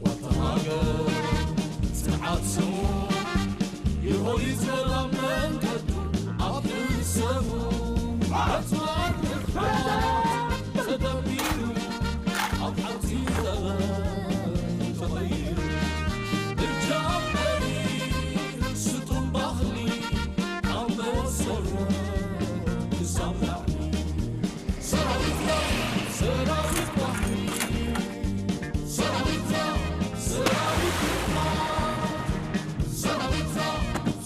ዋልታ ሃገር ጽንዓት ስሙ ይሆሊ ሰላም መንገዱ ኣብ ሰሙ ኣጽዋር ንፍራት ተደሚሩ ኣብ ሓንቲ ዘበን ተቐይሩ እጃም መሪር ስጡም ባህሊ ካብ መሰረት ክሳብ ላዕሊ ሰራዊትና ሰራዊት ባህሊ ሰራዊትና ሰራዊት ልምዓት ሰራዊትና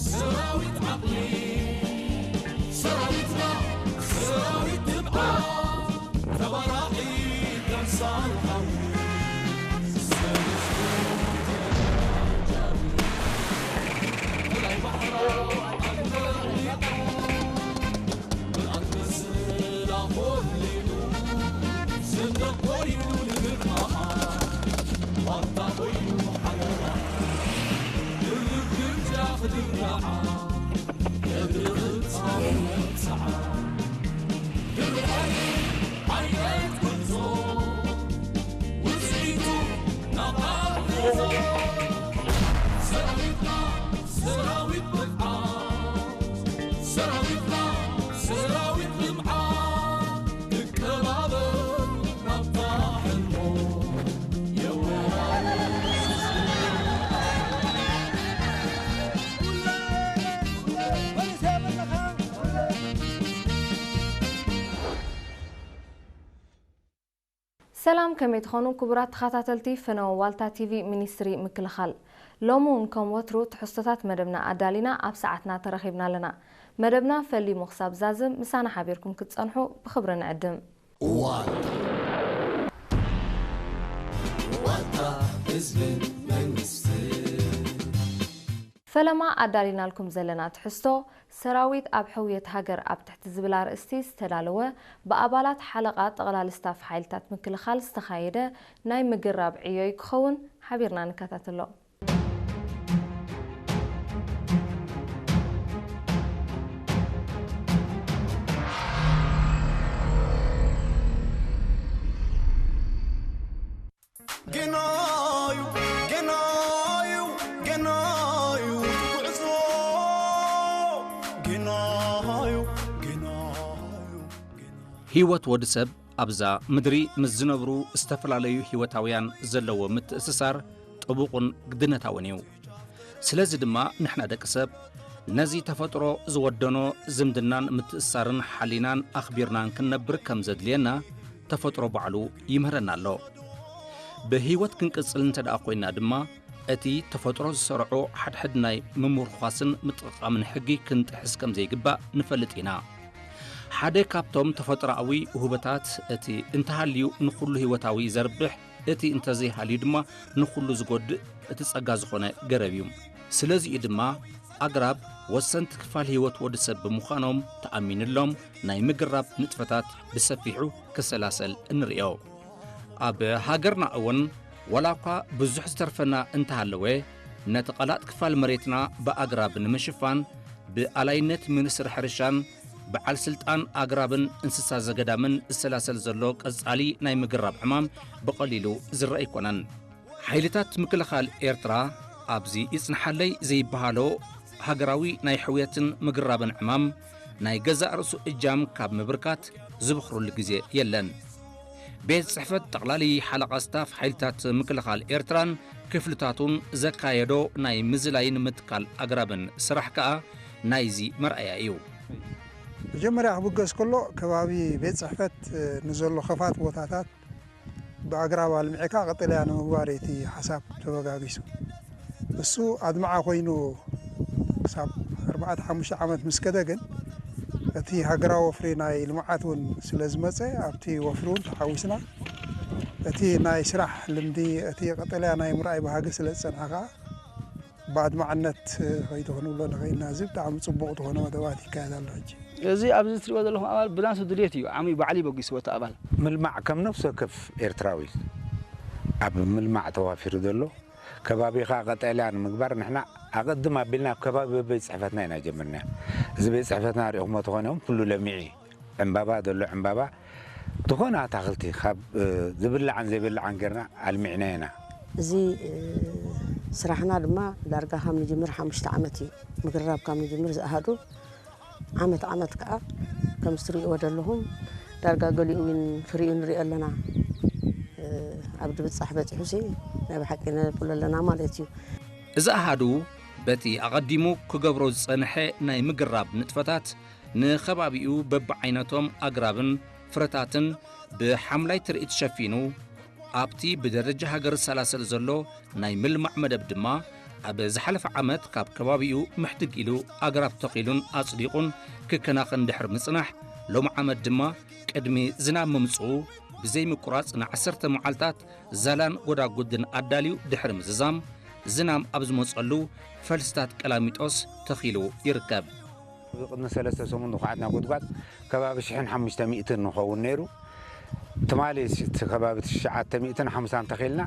ሰራዊት ዓቕሊ ሰራዊትና ሰራዊት ትብዓት ተባራኺ ደምሳል ሓዊ ሰልስቱ ተጃዊ ብላይ ባሕራዊ ኣንበሪቑ ሰራዊት ብርሃን ሰራዊትና ሰራዊት ልምዓት ክከባበር ናብታ ሕልሞ የወራርስ። ሰላም፣ ከመይ ትኾኑ ክቡራት ተኸታተልቲ ፈነወ ዋልታ ቲቪ ሚኒስትሪ ምክልኻል? ሎሚ እውን ከም ወትሩ ትሕዝቶታት መደብና ኣዳሊና ኣብ ሰዓትና ተረኺብና ኣለና። መደብና ፈሊሙ ክሳብ ዛዝም ምሳና ሓቢርኩም ክትጸንሑ ብኽብሪ ንዕድም። ዋልታ ዋልታ ህዝብን መንግስትን። ፈለማ ኣዳሊናልኩም ዘለና ትሕዝቶ፣ ሰራዊት ኣብ ሕውየት ሃገር ኣብ ትሕቲ ዝብል ኣርእስቲ ዝተዳለወ ብኣባላት ሓለቓ ጠቕላሊ ስታፍ ሓይልታት ምክልኻል ዝተኻየደ ናይ ምግራብ ዕዮ'ዩ ክኸውን። ሓቢርና ንከታተሎ። ገናዩ ገናዩ ገናዩ ጉዕዞ ገናዩ ገናዩ። ህይወት ወዲ ሰብ ኣብዛ ምድሪ ምስ ዝነብሩ ዝተፈላለዩ ህይወታውያን ዘለዎ ምትእስሳር ጥቡቕን ግድነታውን እዩ። ስለዚ ድማ ንሕና ደቂ ሰብ ነዚ ተፈጥሮ ዝወደኖ ዝምድናን ምትእስሳርን ሓሊናን ኣኽቢርናን ክንነብር ከም ዘድልየና ተፈጥሮ ባዕሉ ይምህረና ኣሎ። ብህይወት ክንቅጽል እንተ ደኣ ኮይንና ድማ እቲ ተፈጥሮ ዝሰርዖ ሓድሕድ ናይ ምምርኳስን ምጥቕቓምን ሕጊ ክንጥሕስ ከም ዘይግባእ ንፈልጥ ኢና። ሓደ ካብቶም ተፈጥሮኣዊ ውህበታት እቲ እንተሃልዩ ንኹሉ ህይወታዊ ዘርብሕ፣ እቲ እንተዘይሃልዩ ድማ ንኹሉ ዝጎድእ እቲ ጸጋ ዝኾነ ገረብ እዩ። ስለዚ'ዩ ድማ ኣግራብ ወሰንቲ ክፋል ህይወት ወዲ ሰብ ብምዃኖም ተኣሚንሎም ናይ ምግራብ ንጥፈታት ብሰፊሑ ክሰላሰል እንርእዮ። ኣብ ሃገርና እውን ዋላ እኳ ብዙሕ ዝተርፈና እንተሃለወ፣ ነቲ ቀላጥ ክፋል መሬትና ብኣግራብ ንምሽፋን ብኣላይነት ሚኒስትሪ ሕርሻን በዓል ስልጣን ኣግራብን እንስሳ ዘገዳምን ዝሰላሰል ዘሎ ቀጻሊ ናይ ምግራብ ዕማም ብቐሊሉ ዝረአ ኣይኮነን። ሓይልታት ምክልኻል ኤርትራ ኣብዚ ይጽንሓለይ ዘይበሃሎ ሃገራዊ ናይ ሕውየትን ምግራብን ዕማም ናይ ገዛእ ርእሱ እጃም ካብ ምብርካት ዝብኽሩሉ ግዜ የለን። ቤት ጽሕፈት ጠቕላሊ ሓለቓ ስታፍ ሓይልታት ምክልኻል ኤርትራን ክፍልታቱን ዘካየዶ ናይ ምዝላይን ምትካል ኣግራብን ስራሕ ከኣ ናይዚ መርኣያ እዩ። መጀመርያ ክብገስ ከሎ ከባቢ ቤት ጽሕፈት ንዘሎ ከፋት ቦታታት ብኣግራብ ኣልሚዕካ ቀጠልያ ንምግባር እቲ ሓሳብ ተበጋጊሱ። እሱ ኣድማዒ ኮይኑ ክሳብ ኣርባዕተ ሓሙሽተ ዓመት ምስ ከደ ግን እቲ ሃገራዊ ወፍሪ ናይ ልምዓት እውን ስለ ዝመጸ ኣብቲ ወፍሪ እውን ተሓዊስና። እቲ ናይ ስራሕ ልምዲ፣ እቲ ቀጠልያ ናይ ምርኣይ ባህጊ ስለ ዝጸንሐ ከኣ ብኣድማዕነት ከይዱ ክንብሎ ንኽእል ኢና። እዚ ብጣዕሚ ጽቡቕ ዝኾነ መደባት ይካየድ ኣሎ ሕጂ። እዚ ኣብዚ እትሪእዎ ዘለኹም ኣባል ብናቱ ድሌት እዩ ዓሚኡ ባዕሉ በጊስዎ እቲ ኣባል። ምልማዕ ከም ነፍሲ ወከፍ ኤርትራዊ ኣብ ምልማዕ ተዋፊሩ ዘሎ ከባቢኻ ቀጠልያ ንምግባር ንሕና ኣቐድም ኣቢልና ኣብ ከባቢ ቤት ጽሕፈትና ኢና ጀሚርና። እዚ ቤት ጽሕፈትና ሪእኹሞ ተኾነ ኩሉ ለሚዑ እዩ። ዕምባባ ዘሎ ዕምባባ ዝኾነ ኣታኽልቲ ካብ ዝብላዕን ዘይብላዕን ጌርና ኣልሚዕና ኢና። እዚ ስራሕና ድማ ዳርጋ ካብ ንጅምር ሓሙሽተ ዓመት እዩ። ምግራብ ካብ ንጅምር ዝኣሃዱ ዓመት ዓመት ከዓ ከም እትሪእዎ ዘለኹም ዳርጋ ገሊኡ እውን ፍሪኡ ንሪኦ ኣለና። ኣብ ድብፃሕ በፂሑሲ ናይ ብሓቂ ነብሎ ኣለና ማለት እዩ። እዚ ኣሃዱ በቲ ኣቐዲሙ ክገብሮ ዝጸንሐ ናይ ምግራብ ንጥፈታት ንኸባቢኡ በብዓይነቶም ኣግራብን ፍረታትን ብሓምላይ ትርኢት ሸፊኑ ኣብቲ ብደረጃ ሃገር ዝሰላሰል ዘሎ ናይ ምልማዕ መደብ ድማ ኣብ ዝሓለፈ ዓመት ካብ ከባቢኡ ምሕድግ ኢሉ ኣግራብ ተኺሉን ኣጽዲቑን ክከናኸን ድሕሪ ምጽናሕ ሎም ዓመት ድማ ቅድሚ ዝናብ ምምጽኡ ብዘይምቁራጽ ንዓሰርተ መዓልታት ዛላን ጎዳጉድን ኣዳልዩ ድሕሪ ምዝዛም ዝናም ኣብ ዝመጸሉ ፈልስታት ቀላሚጦስ ተኺሉ ይርከብ። ቅድሚ ሰለስተ ሰሙን ንኹዓትና ጉድጓድ ከባቢ ሽሕን ሓሙሽተ ሚእትን ንኸውን ነይሩ። ትማሊ እቲ ከባቢ ትሽዓተ ሚእትን ሓምሳን ተኺልና፣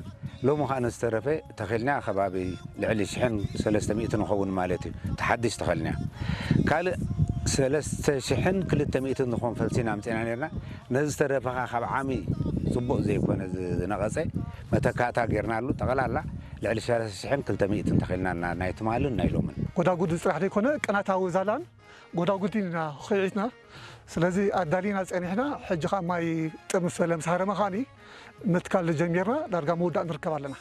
ሎሚ ኸዓ ንዝተረፈ ተኺልና ከባቢ ልዕሊ ሽሕን ሰለስተ ሚእትን ንኸውን ማለት እዩ። ተሓድሽ ተኸልና ካልእ ሰለስተ ሽሕን ክልተ ሚእትን ዝኾን ፈልሲና ኣምፂና ነርና። ነዚ ዝተረፈኻ ካብ ዓሚ ፅቡቕ ዘይኮነ ዝነቐፀ መተካእታ ጌርናሉ። ጠቕላላ ልዕሊ ሰለስተ ሽሕን ክልተ ሚእትን ተኺልና ናይ ትማልን ናይ ሎምን። ጎዳጉዲ ጥራሕ ዘይኮነ ቅናታዊ ዛላን ጎዳጉዲ ኢና ኹዒትና። ስለዚ ኣዳሊና ፀኒሕና። ሕጂ ከዓ ማይ ጥምፍ ለምሳረመ ከዓኒ ምትካል ጀሚርና ዳርጋ ምውዳእ ንርከብ ኣለና።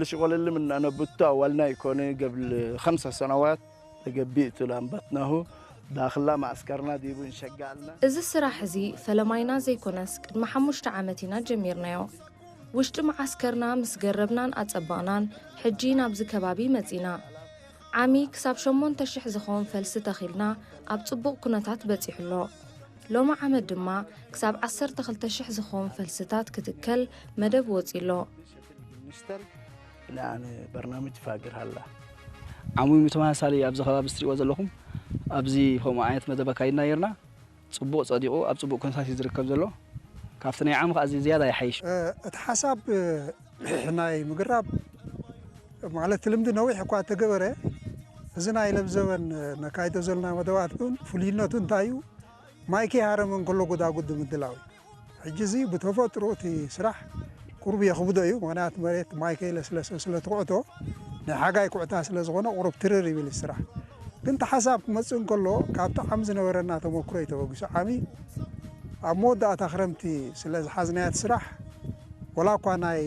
ልሽቆለልም እናነብቱ ኣዋልና ይኮነ ገብል ከምሰ ሰነዋት ተገቢእ ቱ ላምበትናሁ ዳኽላ ማዕስከርና ዲቡ እንሸጋልና። እዚ ስራሕ እዚ ፈለማይና ዘይኮነስ ቅድሚ ሓሙሽተ ዓመት ኢና ጀሚርናዮ። ውሽጢ መዓስከርና ምስ ገረብናን ኣጸበቕናን ሕጂ ናብዚ ከባቢ መጺና። ዓሚ ክሳብ ሸሞንተ ሽሕ ዝኸውን ፈልሲ ተኺልና ኣብ ጽቡቕ ኩነታት በጺሑ ኣሎ። ሎሚ ዓመት ድማ ክሳብ ዓሰርተ ክልተ ሽሕ ዝኸውን ፈልስታት ክትከል መደብ ወጺ ኣሎ። ሚኒስተር ኢላ ኣነ በርናምጅ ፋግር ሃላ። ዓሙይ ምተመሳሳሊ ኣብዚ ከባቢ ስትሪእዎ ዘለኹም ኣብዚ ከምኡ ዓይነት መደብ ኣካይድና ነርና። ጽቡቕ ጸዲቑ ኣብ ጽቡቕ ኩነታት እዩ ዝርከብ ዘሎ። ካብቲ ናይ ዓሚ ከኣ እዚ ዝያዳ ይሓይሽ። እቲ ሓሳብ ናይ ምግራብ ማለት ልምዲ ነዊሕ እኳ ተገበረ፣ እዚ ናይ ለብዘበን ነካይዶ ዘለና መደባት ግን ፍሉይነቱ እንታይ እዩ? ማይ ከይሃረመ እንከሎ ጎዳጉዲ ምድላው እዩ። ሕጂ እዚ ብተፈጥሮ እቲ ስራሕ ቁሩብ የኽብዶ እዩ። ምኽንያቱ መሬት ማይ ከይለስለሰ ስለ ትኹዕቶ ናይ ሓጋይ ኩዕታ ስለ ዝኾነ ቁሩብ ትርር ይብል እቲ ስራሕ። ግን እቲ ሓሳብ ክመጽእ እንከሎ ካብቲ ዓሚ ዝነበረና ተመክሮ እዩ ተበጊሱ። ዓሚ ኣብ መወዳእታ ክረምቲ ስለ ዝሓዝናዮ እቲ ስራሕ ወላ እኳ ናይ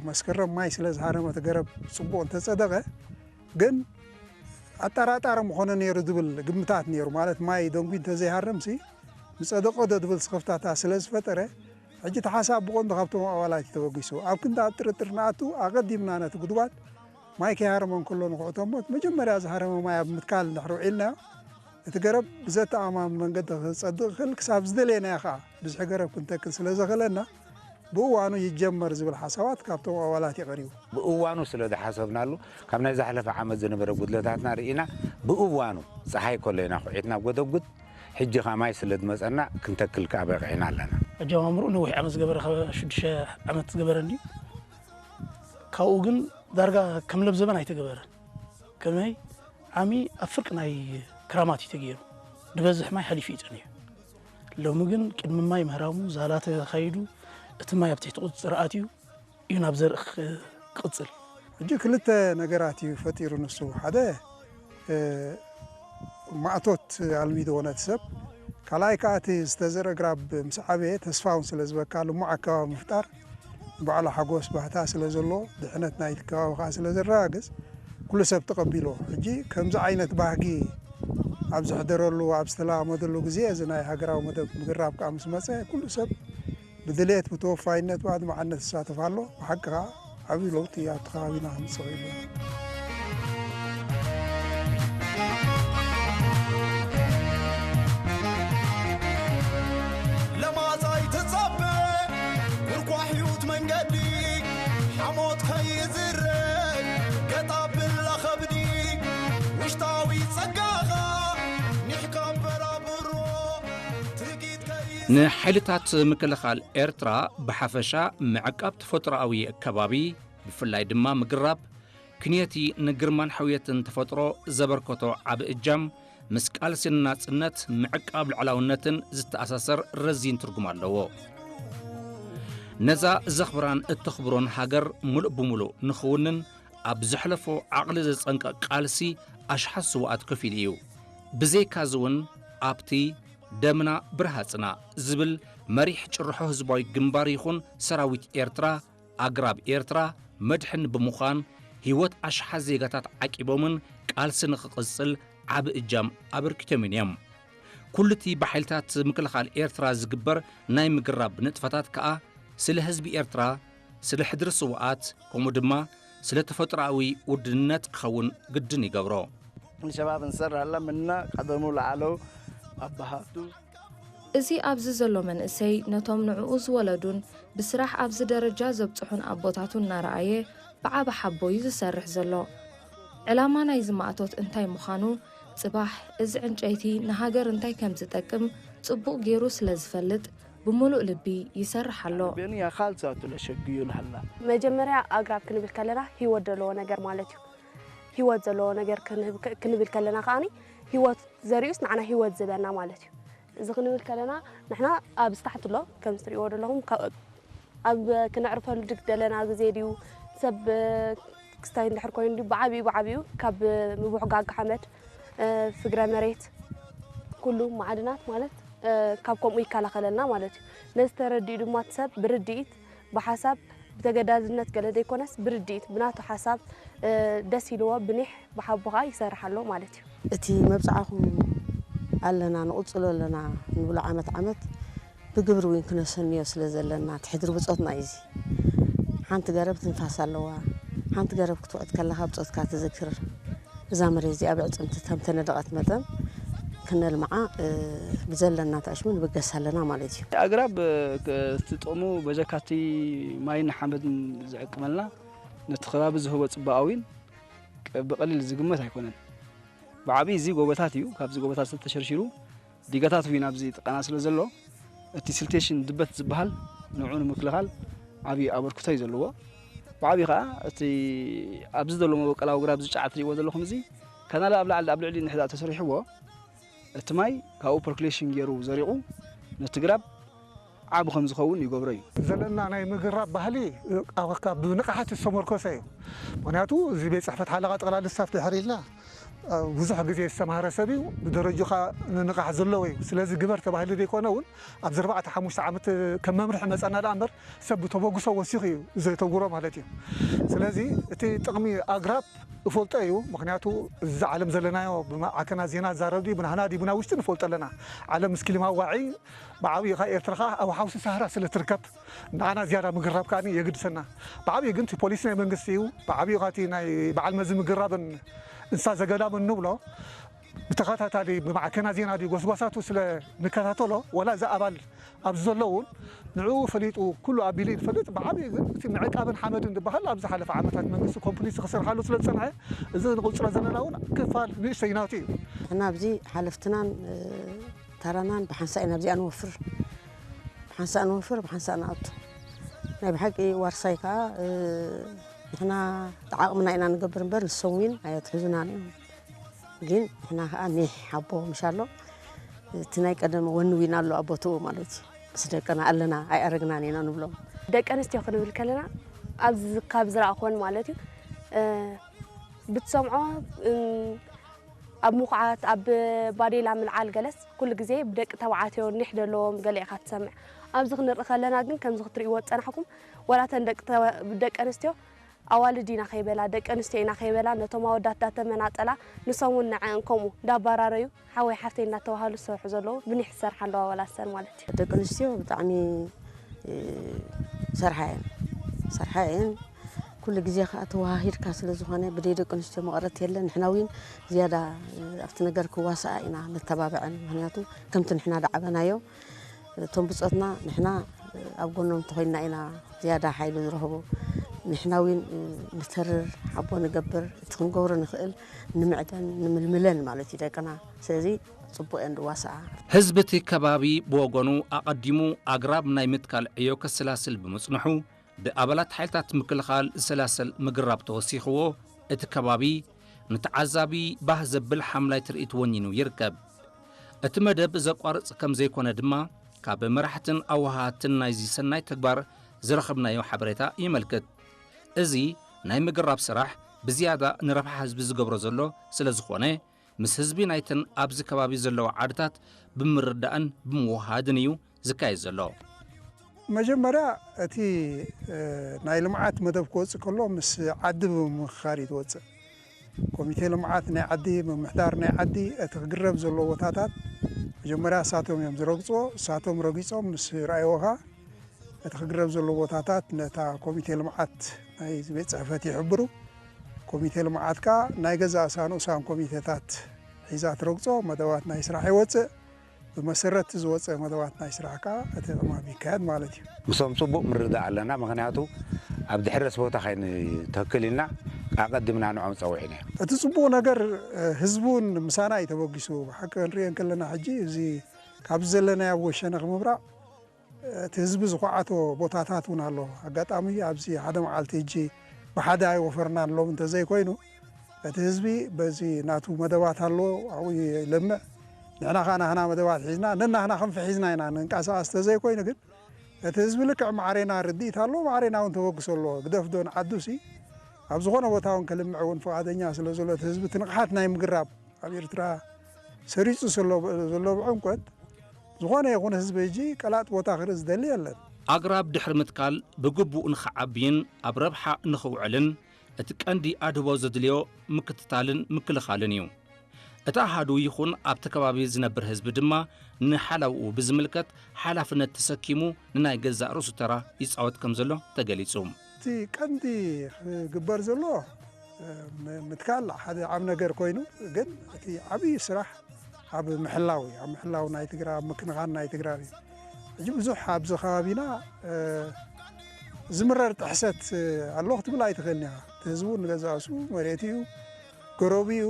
መስከረም ማይ ስለ ዝሃረመ እቲ ገረብ ጽቡቕ እንተጸደቐ ግን ኣጠራጣሪ ምኾነ ነይሩ ዝብል ግምታት ነይሩ። ማለት ማይ ደንጉዩ እንተዘይሃርምሲ ምጸደቐ ዶ ዝብል ስኽፍታታት ስለ ዝፈጠረ ሕጂ እቲ ሓሳብ ብቐንዱ ካብቶም ኣባላት እዩ ተበጊሱ። ኣብ ክንዲ ኣብ ጥርጥር ንኣቱ ኣቐዲምና ነቲ ጉድጓድ ማይ ከይሃረመ እንከሎ ንኹዕቶ እሞ እቲ መጀመርያ ዝሃረመ ማይ ኣብ ምትካል እንድሕር ውዒልናዮ እቲ ገረብ ብዘተኣማምን መንገዲ ክጸድቕ ይኽእል ክሳብ ዝደለየናዮ ከኣ ብዝሒ ገረብ ክንተክል ስለ ዘኽእለና ብእዋኑ ይጀመር ዝብል ሓሳባት ካብቶም ኣባላት እዩ ቀሪቡ። ብእዋኑ ስለ ዝሓሰብናሉ ካብ ናይ ዝሓለፈ ዓመት ዝነበረ ጉድለታትና ርኢና ብእዋኑ ፀሓይ ከሎ ኢና ኩዒትና ጎደጉድ ሕጂ ኸዓ ማይ ስለ ዝመፀና ክንተክል ከኣ በቒዕና ኣለና። ኣጀማምርኡ ነዊሕ ዓመት ዝገበረ ካብ ሽዱሽተ ዓመት ዝገበረ እንድዩ። ካብኡ ግን ዳርጋ ከም ለብዘበን ኣይተገበረን። ከመይ ዓሚ ኣብ ፍርቂ ናይ ክራማት እዩ ተገይሩ። ዝበዝሕ ማይ ሓሊፉ እዩ ጸኒሑ። ሎሚ ግን ቅድሚ ማይ ምህራሙ ዛላ ተኻይዱ እቲ ማይ ኣብ ትሕቲ ቁፅፅር ኣትዩ እዩ ናብ ዘርኢ ክቕፅል። ሕጂ ክልተ ነገራት እዩ ፈጢሩ ንሱ። ሓደ ማእቶት ኣልሚድዎ ነቲ ሰብ፣ ካልኣይ ከዓ እቲ ዝተዘርአ ግራብ ምስ ዓበየ ተስፋ እውን ስለ ዝበካ ልሙዕ ኣከባቢ ምፍጣር ንባዕሉ ሓጎስ ባህታ ስለ ዘለዎ ድሕነት ናይቲ ከባቢ ከዓ ስለ ዘረጋግፅ ኩሉ ሰብ ተቐቢልዎ። ሕጂ ከምዚ ዓይነት ባህጊ ኣብ ዝሕደረሉ ኣብ ዝተለማመደሉ ግዜ እዚ ናይ ሃገራዊ መደብ ምግራብ ከዓ ምስ መፀ ኩሉ ሰብ ብድሌት ብተወፋይነት ብኣድማዕነት ይሳተፍ ኣሎ። ብሓቂ ከዓ ዓብዪ ለውጢ ኣብቲ ከባቢና ከምፅእ ክኢሉ። ለማፃይ ትፀበ ኩርኳሕ ህይወት መንገዲ ሓሞት ከይዝረግ ገጣ ብላ ከብዲ ውሽጣዊ ፀጋኻ ኒሕካ በራብሮ ትጊት ከይ ንሓይልታት ምክልኻል ኤርትራ ብሓፈሻ ምዕቃብ ተፈጥሮኣዊ ከባቢ ብፍላይ ድማ ምግራብ ክንየቲ ንግርማን ሕውየትን ተፈጥሮ ዘበርከቶ ዓቢ እጃም ምስ ቃልሲ ንናጽነት ምዕቃብ ልዕላውነትን ዝተኣሳሰር ረዚን ትርጉም ኣለዎ። ነዛ ዘኽብራን እተኽብሮን ሃገር ምሉእ ብምሉእ ንኽውንን ኣብ ዘሕለፎ ዓቕሊ ዘጸንቅቕ ቃልሲ ኣሽሓት ስውኣት ከፊሉ እዩ። ብዘይካዚ እውን ኣብቲ ደምና ብርሃጽና ዝብል መሪሕ ጭርሖ ህዝባዊ ግንባር ይኹን ሰራዊት ኤርትራ ኣግራብ ኤርትራ መድሕን ብምዃን ህይወት ኣሽሓት ዜጋታት ዓቂቦምን ቃልሲ ንኽቕጽል ዓቢ እጃም ኣበርኪቶምን እዮም። ኩሉቲ ብሓይልታት ምክልኻል ኤርትራ ዝግበር ናይ ምግራብ ንጥፈታት ከኣ ስለ ህዝቢ ኤርትራ፣ ስለ ሕድሪ ስውኣት፣ ከምኡ ድማ ስለ ተፈጥሮኣዊ ውድነት ክኸውን ግድን ይገብሮ። ንሸባብ እንሰራላ ምና ቀደሙ ለዓለው ኣባሃቱ እዚ ኣብዚ ዘሎ መንእሰይ ነቶም ንዕኡ ዝወለዱን ብስራሕ ኣብዚ ደረጃ ዘብጽሑን ኣቦታቱ እናረኣየ ብዓቢ ሓቦ እዩ ዝሰርሕ ዘሎ። ዕላማ ናይዚ ማእቶት እንታይ ምዃኑ፣ ጽባሕ እዚ ዕንጨይቲ ንሃገር እንታይ ከም ዝጠቅም ጽቡቕ ገይሩ ስለ ዝፈልጥ ብምሉእ ልቢ ይሰርሕ ኣሎ። ቤኑ ያኻል ዛቱ ለሸግዩ ለሃላ መጀመርያ ኣግራብ ክንብል ከለና ህይወት ዘለዎ ነገር ማለት እዩ። ህይወት ዘለዎ ነገር ክንብል ከለና ከዓኒ ህይወት ዘሪኡስ ንዓና ህይወት ዝህበና ማለት እዩ። እዚ ክንብል ከለና ንሕና ኣብ ስታሕቲ ኣሎ ከም ዝትሪእዎ ዘለኹም ኣብ ክነዕርፈሉ ድግ ደለና ግዜ ድዩ ሰብ ክስታይ እንድሕር ኮይኑ ድዩ ብዓብዩ ብዓብዩ ካብ ምቡሕጋግ ሓመድ ፍግረ መሬት ኩሉ ማዕድናት ማለት ካብ ከምኡ ይከላኸለልና ማለት እዩ። ነዚ ተረዲኡ ድማ እቲ ሰብ ብርድኢት ብሓሳብ ብተገዳዝነት ገለ ዘይኮነስ ብርድኢት ብናቱ ሓሳብ ደስ ኢልዎ ብኒሕ ብሓቦ ከዓ ይሰርሕ ኣሎ ማለት እዩ። እቲ መብፅዓኹም ኣለና ንቕፅሎ ኣለና ንብሎ ዓመት ዓመት ብግብሪ እውን ክነሰንዮ ስለ ዘለና እቲ ሕድሪ ብፆትና እዩ እዚ። ሓንቲ ገረብ ትንፋስ ኣለዋ። ሓንቲ ገረብ ክትውዕት ከለኻ ብፆትካ ትዝክር። እዛ መሬት እዚኣ ብዕፅምቲ ከም ተነደቐት መጠን ክነልምዓ ብዘለና ተኣሽሙ ንብገስ ኣለና ማለት እዩ። ኣግራብ እቲ ጥቕሙ በጀካቲ ማይን ሓመድን ዝዕቅመልና ነቲ ከባቢ ዝህቦ ፅባቐ እውን ብቐሊል ዝግመት ኣይኮነን። ብዓብዪ እዚ ጎቦታት እዩ። ካብዚ ጎቦታት ዝተሸርሽሩ ዲጋታት እውን ኣብዚ ጥቃና ስለ ዘሎ እቲ ስልቴሽን ድበት ዝበሃል ንዑ ንምክልኻል ዓብዪ ኣበርክቶ እዩ ዘለዎ። ብዓብዪ ከዓ እቲ ኣብዚ ዘሎ መበቀላዊ ግራብ ዝጫዓ ትሪእዎ ዘለኹም እዚ ካናል ኣብ ላዕሊ ኣብ ልዕሊ ንሕዳ ተሰሪሕዎ እቲ ማይ ካብኡ ፐርኩሌሽን ገይሩ ዘሪቑ ነቲ ግራብ ዓቢ ከም ዝኸውን ይገብሮ እዩ። ዘለና ናይ ምግራብ ባህሊ ኣብ ካብ ብንቕሓት ዝተመርኮሰ እዩ። ምክንያቱ እዚ ቤት ፅሕፈት ሓለቓ ጠቕላሊ ስታፍ ድሕር ኢልና ብዙሕ ግዜ ዝተማህረ ሰብ እዩ። ብደረጁ ከዓ ንንቕሓት ዘለዎ እዩ። ስለዚ ግበር ተባሂሉ ዘይኮነ እውን ኣብዚ ኣርባዕተ ሓሙሽተ ዓመት ከም መምርሒ መፀና ደኣ እምበር ሰብ ብተበግሶ ወሲኹ እዩ ዘተግብሮ ማለት እዩ። ስለዚ እቲ ጥቕሚ ኣግራብ እፈልጦ እዩ። ምክንያቱ እዚ ዓለም ዘለናዮ ብማዕከናት ዜና ዝዛረብ ድዩ ብናህና ድዩ ብና ውሽጢ ንፈልጦ ኣለና። ዓለም ምስ ክሊማ ዋዒ ብዓብዩ ከኣ ኤርትራ ከኣ ኣብ ሓውሲ ሳህራ ስለ ትርከብ ንዓና ዝያዳ ምግራብ ከኣ የግድሰና። ብዓብዩ ግን እቲ ፖሊሲ ናይ መንግስቲ እዩ። ብዓብዩ ከኣ እቲ ናይ በዓል መዚ ምግራብን እንስሳ ዘገዳምን ንብሎ ብተኸታታሊ ብማዕከናት ዜና ድዩ ጎስጓሳቱ ስለ ንከታተሎ ወላ እዚ ኣባል ኣብዚ ዘሎ እውን ንዕኡ ፈሊጡ ኩሉ ኣቢሉ እዩ ዝፈልጥ። ብዓብዩ ግን እቲ ምዕቃብን ሓመድን ዝበሃል ኣብ ዝሓለፈ ዓመታት መንግስቲ ኮምፕሊት ክሰርሓሉ ስለ ዝጸንሐ እዚ ንቕጽሮ ዘለና እውን ክፋል ንእሽተይ ናቱ እዩ። ንሕና ኣብዚ ሓለፍትናን ታራናን ብሓንሳእ ኢና ኣብዚኣ ንወፍር። ብሓንሳእ ንወፍር፣ ብሓንሳእ ንኣቱ። ናይ ብሓቂ ዋርሳይ ከዓ ንሕና ዓቕምና ኢና ንገብር እምበር ንሶም ዊን ኣየትሕዙናን እዮም። ግን ንሕና ከዓ ኒሕ ኣቦ ምሽ ኣሎ እቲ ናይ ቀደም ወኒ ዊን ኣሎ ኣብ ቦትኡ ማለት እዩ። ምስ ደቅና ኣለና ኣይኣረግናን ኢና ንብሎም። ደቂ ኣንስትዮ ክንብል ከለና ኣብዚ ካብ ዝረኣኹወን ማለት እዩ ብትሰምዖ ኣብ ምኹዓት ኣብ ባዴላ ምልዓል ገለስ ኩሉ ግዜ ብደቂ ተባዓትዮ ኒሕ ዘለዎም ገለ ኢኻ ትሰምዕ። ኣብዚ ክንርኢ ከለና ግን ከምዚ ክትርእይዎ ዝጸናሕኩም ዋላ እተን ደቂ ኣንስትዮ ኣዋልድ ኢና ከይበላ ደቂ ኣንስትዮ ኢና ከይበላ ነቶም ኣወዳት ዳተመናጠላ ንሶም እውን ንዐን ከምኡ እንዳባራረዩ ሓወይ ሓፍተይ እንዳተባሃሉ ዝሰርሑ ዘለዉ ብኒሕ ዝሰርሓ ኣለዋ ዋላ ሰን ማለት እዩ። ደቂ ኣንስትዮ ብጣዕሚ ሰርሓ እየን ሰርሓ እየን ኩሉ ግዜ ከዓ ተወሃሂድካ ስለ ዝኾነ ብደይ ደቂ ኣንስትዮ መቐረት የለን ንሕና እውን ዝያዳ ኣብቲ ነገር ክዋሳኣ ኢና ነተባብዐን ምክንያቱ ከምቲ ንሕና ዳዓበናዮ እቶም ብፆትና ንሕና ኣብ ጎኖም እንተኮይንና ኢና ዝያዳ ሓይሊ ዝረኽቡ። ንሕና እውን ንተርር፣ ሓቦ ንገብር፣ እቲ ክንገብሮ ንኽእል ንምዕደን ንምልምለን ማለት እዩ ደቅና። ስለዚ ፅቡቅ እየን ዝዋስኣ። ህዝቢ እቲ ከባቢ ብወገኑ ኣቐዲሙ ኣግራብ ናይ ምትካል ዕዮ ከሰላስል ብምፅንሑ ብኣባላት ሓይልታት ምክልኻል ዝሰላሰል ምግራብ ተወሲኽዎ እቲ ከባቢ ንተዓዛቢ ባህ ዘብል ሓምላይ ትርኢት ወኒኑ ይርከብ። እቲ መደብ ዘቋርጽ ከም ዘይኮነ ድማ ካብ መራሕትን ኣወሃሃድትን ናይዚ ሰናይ ተግባር ዝረኸብናዮ ሓበሬታ የመልክት። እዚ ናይ ምግራብ ስራሕ ብዝያዳ ንረብሓ ህዝቢ ዝገብሮ ዘሎ ስለ ዝኾነ፣ ምስ ህዝቢ ናይተን ኣብዚ ከባቢ ዘለዋ ዓድታት ብምርዳእን ብምውሃድን እዩ ዝካየድ ዘሎ። መጀመርያ እቲ እ፣ ናይ ልምዓት መደብ ክወፅእ ከሎ ምስ ዓዲ ብምምኽኻር እዩ ዝወፅእ። ኮሚቴ ልምዓት ናይ ዓዲ፣ ምምሕዳር ናይ ዓዲ እቲ ክግረብ ዘለዎ ቦታታት መጀመርያ እሳቶም እዮም ዝረግፅዎ። እሳቶም ረጊፆም ምስ ረኣይዎ ኸዓ እቲ ክግረብ ዘለዎ ቦታታት ነታ ኮሚቴ ልምዓት ናይ ቤት ፅሕፈት ይሕብሩ። ኮሚቴ ልምዓት ከዓ ናይ ገዛእ እሳ ንኡሳን ኮሚቴታት ሒዛ ትረግፆ፣ መደባት ናይ ስራሕ ይወፅእ። ብመሰረት ዝወፀ መደባት ናይ ስራሕ ከዓ እቲ ዕማም ይካየድ ማለት እዩ። ምሶም ፅቡቕ ምርዳእ ኣለና። ምኽንያቱ ኣብ ድሕረስ ቦታ ከይንተክል ኢልና ኣቐድምና ንዖም ፀዊዕና እዮም። እቲ ፅቡቕ ነገር እ፣ ህዝቢ እውን ምሳና እዩ ተበጊሱ። ብሓቂ ክንሪኦ እንከለና ሕጂ እዚ ካብዚ ዘለናዮ ኣብ ወሸነ ክምብራቕ እቲ ህዝቢ ዝኹዓቶ ቦታታት እውን ኣሎ። ኣጋጣሚ ኣብዚ ሓደ መዓልቲ ሕጂ ብሓደ ኣይወፈርናን ሎም እንተዘይኮይኑ እቲ ህዝቢ በዚ ናቱ መደባት ኣሎ ኣብኡ ይለምዕ። ንሕና ከዓ ናህና መደባት ሒዝና ነናህና ክንፊ ሒዝና ኢና ንንቀሳቐስ እንተዘይኮይኑ ግን እቲ ህዝቢ ልክዕ ማዕሬና ርድኢት ኣሎ። ማዕሬና እውን ተበግሶ ኣለዎ። ግደፍ ዶ ንዓዱ ሲ ኣብ ዝኾነ ቦታ እውን ከልምዕ እውን ፍቓደኛ ስለ ዘሎ እቲ ህዝቢ እቲ ንቕሓት ናይ ምግራብ ኣብ ኤርትራ ሰሪጹ ዘሎ ዘሎ ብዕምቆት ዝኾነ ይኹን ህዝቢ ሕጂ ቀላጥ ቦታ ክርኢ ዝደሊ የለን። ኣግራብ ድሕሪ ምትካል ብግቡእ ንኽዓብይን ኣብ ረብሓ ንኽውዕልን እቲ ቀንዲ ኣድህቦ ዘድልዮ ምክትታልን ምክልኻልን እዩ። እቲ ኣሃዱ ይኹን ኣብቲ ከባቢ ዝነብር ህዝቢ ድማ ንሓላውኡ ብዝምልከት ሓላፍነት ተሰኪሙ ንናይ ገዛእ ርእሱ ተራ ይጻወት ከም ዘሎ ተገሊጹ። እቲ ቀንዲ ክግበር ዘሎ እ፣ ም- ምትካል ሓደ ዓብ ነገር ኮይኑ ግን እቲ ዓብዪ ስራሕ ኣብ ምሕላው እዩ። ኣብ ምሕላው ናይ ትግራይ ኣብ ምክንኻን ናይ ትግራይ እዩ። ሕጂ ብዙሕ ኣብዚ ከባቢና እ፣ ዝምረር ጥሕሰት ኣሎ ክትብል ኣይትኽእልን ኢኻ። እቲ ህዝቡ ንገዛእሱ መሬት እዩ፣ ገረቡ እዩ፣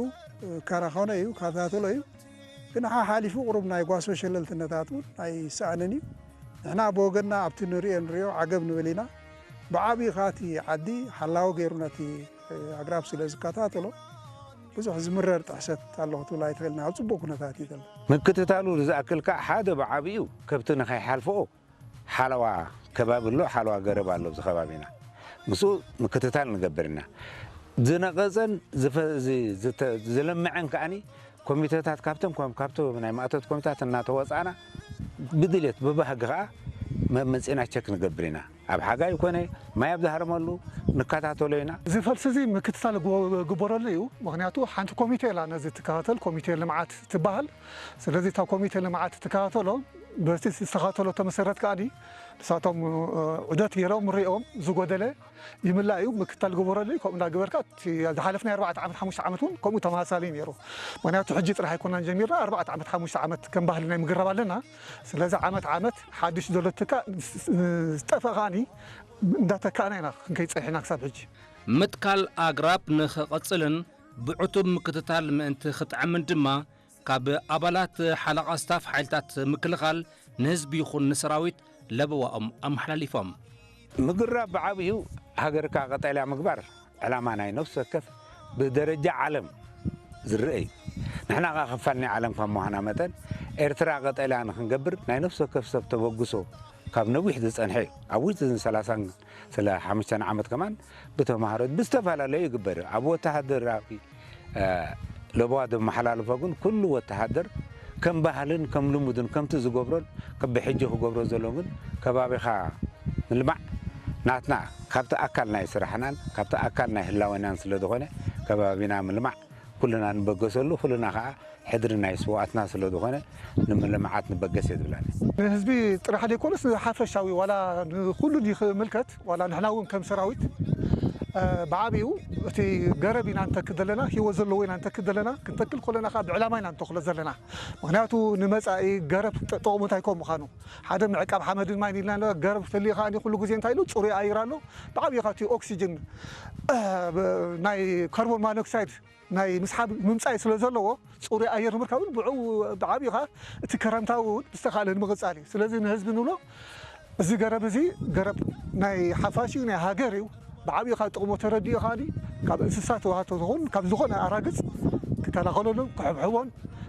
ካራኸኖ እዩ፣ ካታተሎ እዩ። ግን ሓሓሊፉ ቁሩብ ናይ ጓሶ ሸለልትነታት እውን ኣይሰኣንን እዩ። ንሕና ብወገንና ኣብቲ ንሪኦ ንሪኦ ዓገብ ንብል ኢና። ብዓብዪ ኻቲ ዓዲ ሓላዊ ገይሩ ነቲ ኣግራብ ስለ ዝከታተሎ ብዙሕ ዝምረር ጥሕሰት ኣሎ ክትብል ኣይትኽእልን። ኣብ ፅቡቕ ኩነታት እዩ ዘሎ። ምክትታሉ ዝኣክል ከዓ ሓደ ብዓብዩ ከብቲ ንኸይሓልፍኦ ሓለዋ ከባቢ ኣሎ፣ ሓለዋ ገረብ ኣሎ ኣብዚ ከባቢና። ምስኡ ምክትታል ንገብር ኢና። ዝነቐጸን ዝፈ- ዝ- ዝተ- ዝለምዐን ከዓኒ ኮሚተታት ካብቶም ከም- ካብቶም ናይ ማእቶት ኮሚታት እናተወጻእና ብድልየት ብባህጊ ከዓ መ- መጺእና ቸክ ንገብር ኢና። ኣብ ሓጋይ ኮነ ማይ ኣብ ዝሃረመሉ ንከታተሎ ኢና። እዚ ፈልሲ እዚ ምክትታል ግቦ- ግበረሉ እዩ። ምክንያቱ ሓንቲ ኮሚቴ ኢላ ነዚ ትከታተል፣ ኮሚቴ ልምዓት ትበሃል። ስለዚ እታ ኮሚቴ ልምዓት ትከታተሎ፣ በቲ ዝተኸታተሎ ተመሰረት ከኣ ንሳቶም ዑደት ገይሮም ርእዮም ዝጎደለ ይምላእ እዩ፣ ምክትታል ግበረሉ እዩ። ከምኡ እንዳገበርካ እቲ ዝሓለፍናይ ኣርባዕተ ዓመት ሓሙሽተ ዓመት እውን ከምኡ ተመሳሳሊ እዩ ነይሩ። ምክንያቱ ሕጂ ጥራሕ ኣይኮናን ጀሚርና፣ ኣርባዕተ ዓመት ሓሙሽተ ዓመት ከም ባህሊ ናይ ምግራብ ኣለና። ስለዚ ዓመት ዓመት ሓድሽ ዘሎ ትካእ ዝጠፍእ ከኣ እንዳተካእና ኢና ክንከይድ ጸኒሕና ክሳብ ሕጂ። ምትካል ኣግራብ ንኽቕጽልን ብዕቱብ ምክትታል ምእንቲ ክጥዕምን ድማ ካብ ኣባላት ሓለቓ ስታፍ ሓይልታት ምክልኻል ንህዝቢ ይኹን ንሰራዊት ለበዋኦም ኣመሓላሊፎም። ምግራብ ብዓብዩ ሃገርካ ቀጠልያ ምግባር ዕላማ ናይ ነፍሲ ወከፍ ብደረጃ ዓለም ዝረአ እዩ። ንሕና ኸዓ ክፋል ናይ ዓለም ካብ ምዃና መጠን ኤርትራ ቀጠልያ ንክንገብር ናይ ነፍሲ ወከፍ ሰብ ተበግሶ ካብ ነዊሕ ዝጸንሐ እዩ። ኣብ ውሽጢ እዝን ሰላሳን ስለ ሓሙሽተን ዓመት ከማን ብተምሃሮ ብዝተፈላለዩ ይግበር እዩ። ኣብ ወተሃደራዊ ለበዋ ዘመሓላልፎ ግን ኩሉ ወተሃደር ከም ባህልን ከም ልሙድን ከምቲ ዝገብሮን ከም ብሕጂ ክገብሮ ዘሎ ግን ከባቢኻ ምልማዕ ናትና ካብቲ ኣካል ናይ ስራሕናን ካብቲ ኣካል ናይ ህላወናን ስለ ዝኾነ ከባቢና ምልማዕ ኩልና ንበገሰሉ ኩልና ከዓ ሕድሪ ናይ ስውኣትና ስለ ዝኾነ ንምልምዓት ንበገስ እየ ዝብላኒ። ንህዝቢ ጥራሕ ዘይኮነስ ንሓፈሻዊ ዋላ ንኩሉ ይምልከት። ዋላ ንሕና እውን ከም ሰራዊት ብዓብኡ እቲ ገረብ ኢና ንተክእ ዘለና፣ ህይወት ዘለዎ ኢና ንተክእ ዘለና። ክንተክል ከለና ከዓ ብዕላማ ኢና ንተክሎ ዘለና። ምክንያቱ ንመፃኢ ገረብ ጥቕሙ እንታይ ከም ምዃኑ ሓደ ምዕቃብ ሓመድን ማይን ኢልና ገረብ ተልዩ ከዓ ኩሉ ግዜ እንታይ ኢሉ ፅሩይ ኣየር ኣሎ። ብዓብኡ ከዓ እቲ ኦክሲጅን ናይ ካርቦን ማኖክሳይድ ናይ ምስሓብ ምምፃእ ስለ ዘለዎ ፅሩይ ኣየር ንምርካብ እውን ብዕኡ ብዓብኡ ከዓ እቲ ክረምታዊ እውን ብዝተኻእለ ንምቕፃል እዩ። ስለዚ ንህዝቢ ንብሎ እዚ ገረብ እዚ ገረብ ናይ ሓፋሽ እዩ፣ ናይ ሃገር እዩ። ብዓብኡ ከዓ ጥቕሙ ተረዲኡ ከዓ ካብ እንስሳ ተዋህቶ ዝኹን ካብ ዝኾነ ኣራግጽ ክከላኸለሉ ክሕብሕቦን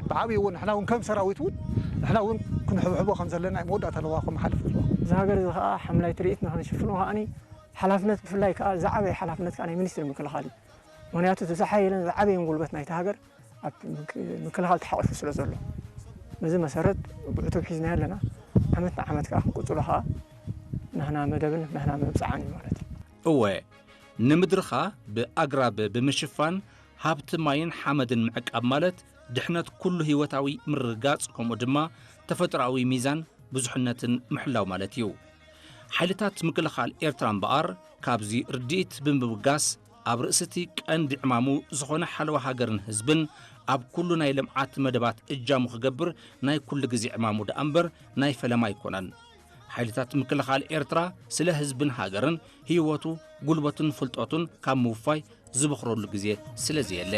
ብዓብዪ እውን ንሕና እውን ከም ሰራዊት እውን ንሕና እውን ክንሕብሕቦ ከም ዘለና መወዳእታ ለዋ ክመሓልፍ ኣለዎ። እዚ ሃገር እዚ ከዓ ሓምላይ ትርኢት ንክንሽፍኖ ከዓኒ ሓላፍነት ብፍላይ ከዓ ዝዓበየ ሓላፍነት ከዓ ናይ ሚኒስትሪ ምክልኻል እዩ። ምክንያቱ እቲ ዝሓየለን ዝዓበየን ጉልበት ናይቲ ሃገር ኣብ ምክ- ምክልኻል ተሓቑፉ ስለ ዘሎ በዚ መሰረት ብዕቱብ ሒዝና ኣለና። ዓመት ንዓመት ከዓ ክንቅፅሎ ከዓ ናህና መደብን ናህና መብፅዓን እዩ ማለት እዩ። እወ፣ ንምድርኻ ብኣግራብ ብምሽፋን ሃብቲ ማይን ሓመድን ምዕቃብ ማለት ድሕነት ኩሉ ህይወታዊ ምርግጋጽ ከምኡ ድማ ተፈጥሮኣዊ ሚዛን ብዙሕነትን ምሕላው ማለት እዩ። ሓይልታት ምክልኻል ኤርትራ እምበኣር ካብዚ ርድኢት ብምብጋስ ኣብ ርእሲ እቲ ቀንዲ ዕማሙ ዝኾነ ሓለዋ ሃገርን ህዝብን ኣብ ኩሉ ናይ ልምዓት መደባት እጃሙ ክገብር ናይ ኩሉ ግዜ ዕማሙ ደኣ እምበር ናይ ፈለማ ኣይኮነን። ሓይልታት ምክልኻል ኤርትራ ስለ ህዝብን ሃገርን ህይወቱ፣ ጉልበቱን ፍልጠቱን ካብ ምውፋይ ዝቦኽረሉ ግዜ ስለ ዘየለ።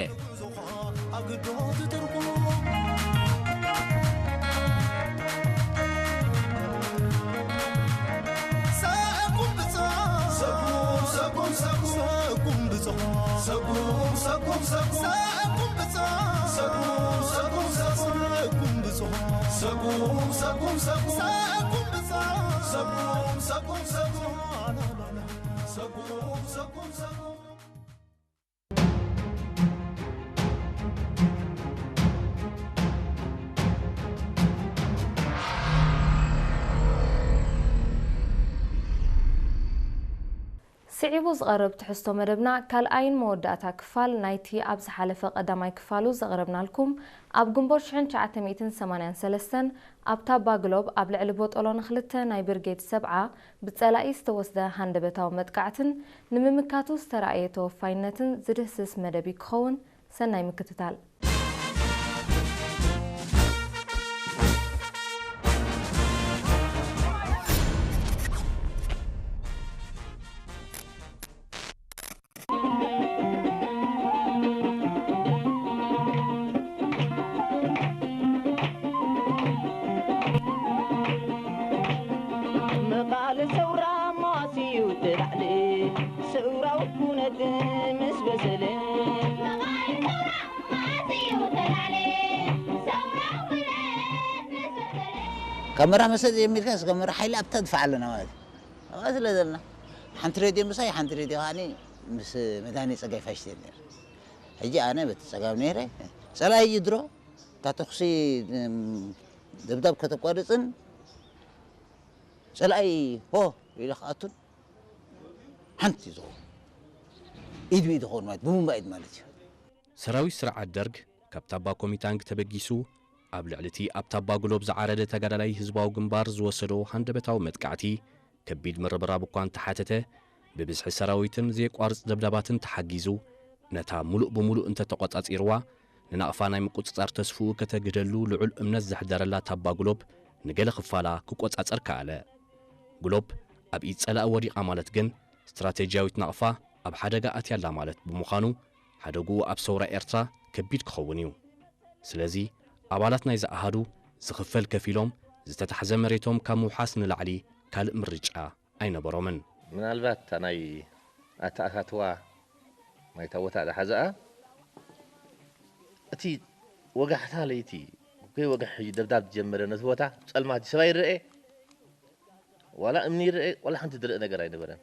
ስዒቡ ዝቐርብ ትሕዝቶ መደብና ካልኣይን መወዳእታ ክፋል ናይቲ ኣብ ዝሓለፈ ቀዳማይ ክፋሉ ዘቕረብናልኩም ኣብ ግንቦት ሽሕን ትሽዓተ ሚእትን ሰማንያን ሰለስተን ኣብ ታባ ግሎብ ኣብ ልዕሊ ቦጦሎኒ ክልተ ናይ ብርጌድ ሰብዓ ብጸላኢ ዝተወስደ ሃንደበታዊ መጥቃዕትን ንምምካቱ ዝተራእየ ተወፋይነትን ዝድህስስ መደብ እዩ ክኸውን። ሰናይ ምክትታል። መቓል ሰውራ ማስዩ ተላዕለ፣ ሰውራዊ ኩነት ምስ በሰለ። ካብ መራ መሰል ጀሚርካ እስከ መራ ሓይሊ ኣብታ ድፋዕ ኣለና ማለት እዩ። ኣብኣ ስለ ዘለና ሓንቲ ሬድዮ ምሳይ ሓንቲ ሬድዮ ከዓኒ ምስ መድሃኒ ጸጋይ ፋሽት ነር። ሕጂ ኣነ በቲ ጸጋም ነይረ። ጸላኢ እዩ ድሮ እታ ተኹሲ ደብዳብ ከተቋርጽን ጸላኢ ሆ ኢለ ክኣቱን ሓንቲ ዝኸውን ኢድ ብኢድ ክኸውን ማለት ብምንባእ ኢድ ማለት እዩ። ሰራዊት ስርዓት ደርግ ካብ ታባ ኮሚታንግ ተበጊሱ ኣብ ልዕሊ እቲ ኣብ ታባ ግሎብ ዝዓረደ ተጋዳላይ ህዝባዊ ግንባር ዝወሰዶ ሃንደበታዊ መጥቃዕቲ ከቢድ ምርብራብ እኳ እንተሓተተ ብብዝሒ ሰራዊትን ዘየቋርጽ ደብዳባትን ተሓጊዙ ነታ ሙሉእ ብሙሉእ እንተተቖጻጺርዋ ንናቕፋ ናይ ምቁጽጻር ተስፍኡ ከተግህደሉ ልዑል እምነት ዘሕደረላ ታባ ግሎብ ንገለ ክፋላ ክቆጻጸር ከኣለ። ግሎብ ኣብ ኢድ ጸላኢ ወዲቓ ማለት ግን ስትራቴጂያዊት ናቕፋ ኣብ ሓደጋ ኣትያ ኣላ ማለት ብምዃኑ ሓደግኡ ኣብ ሰውራ ኤርትራ ከቢድ ክኸውን እዩ። ስለዚ ኣባላት ናይዚ ኣሃዱ ዝኽፈል ከፊሎም ዝተታሕዘ መሬቶም ካብ ምውሓስ ንላዕሊ ካልእ ምርጫ ኣይነበሮምን። ምናልባት እታ ናይ ኣተኣታትዋ ናይታ ቦታ ዝሓዘኣ እቲ ወጋሕታ ለይቲ ከይወግሕ ደብዳብ ዝጀመረ ነቲ ቦታ ጸልማት ሰብኣይ ይረኤ ዋላ እምኒ ይረኤ ዋላ ሓንቲ ዝረአ ነገር ኣይነበረን።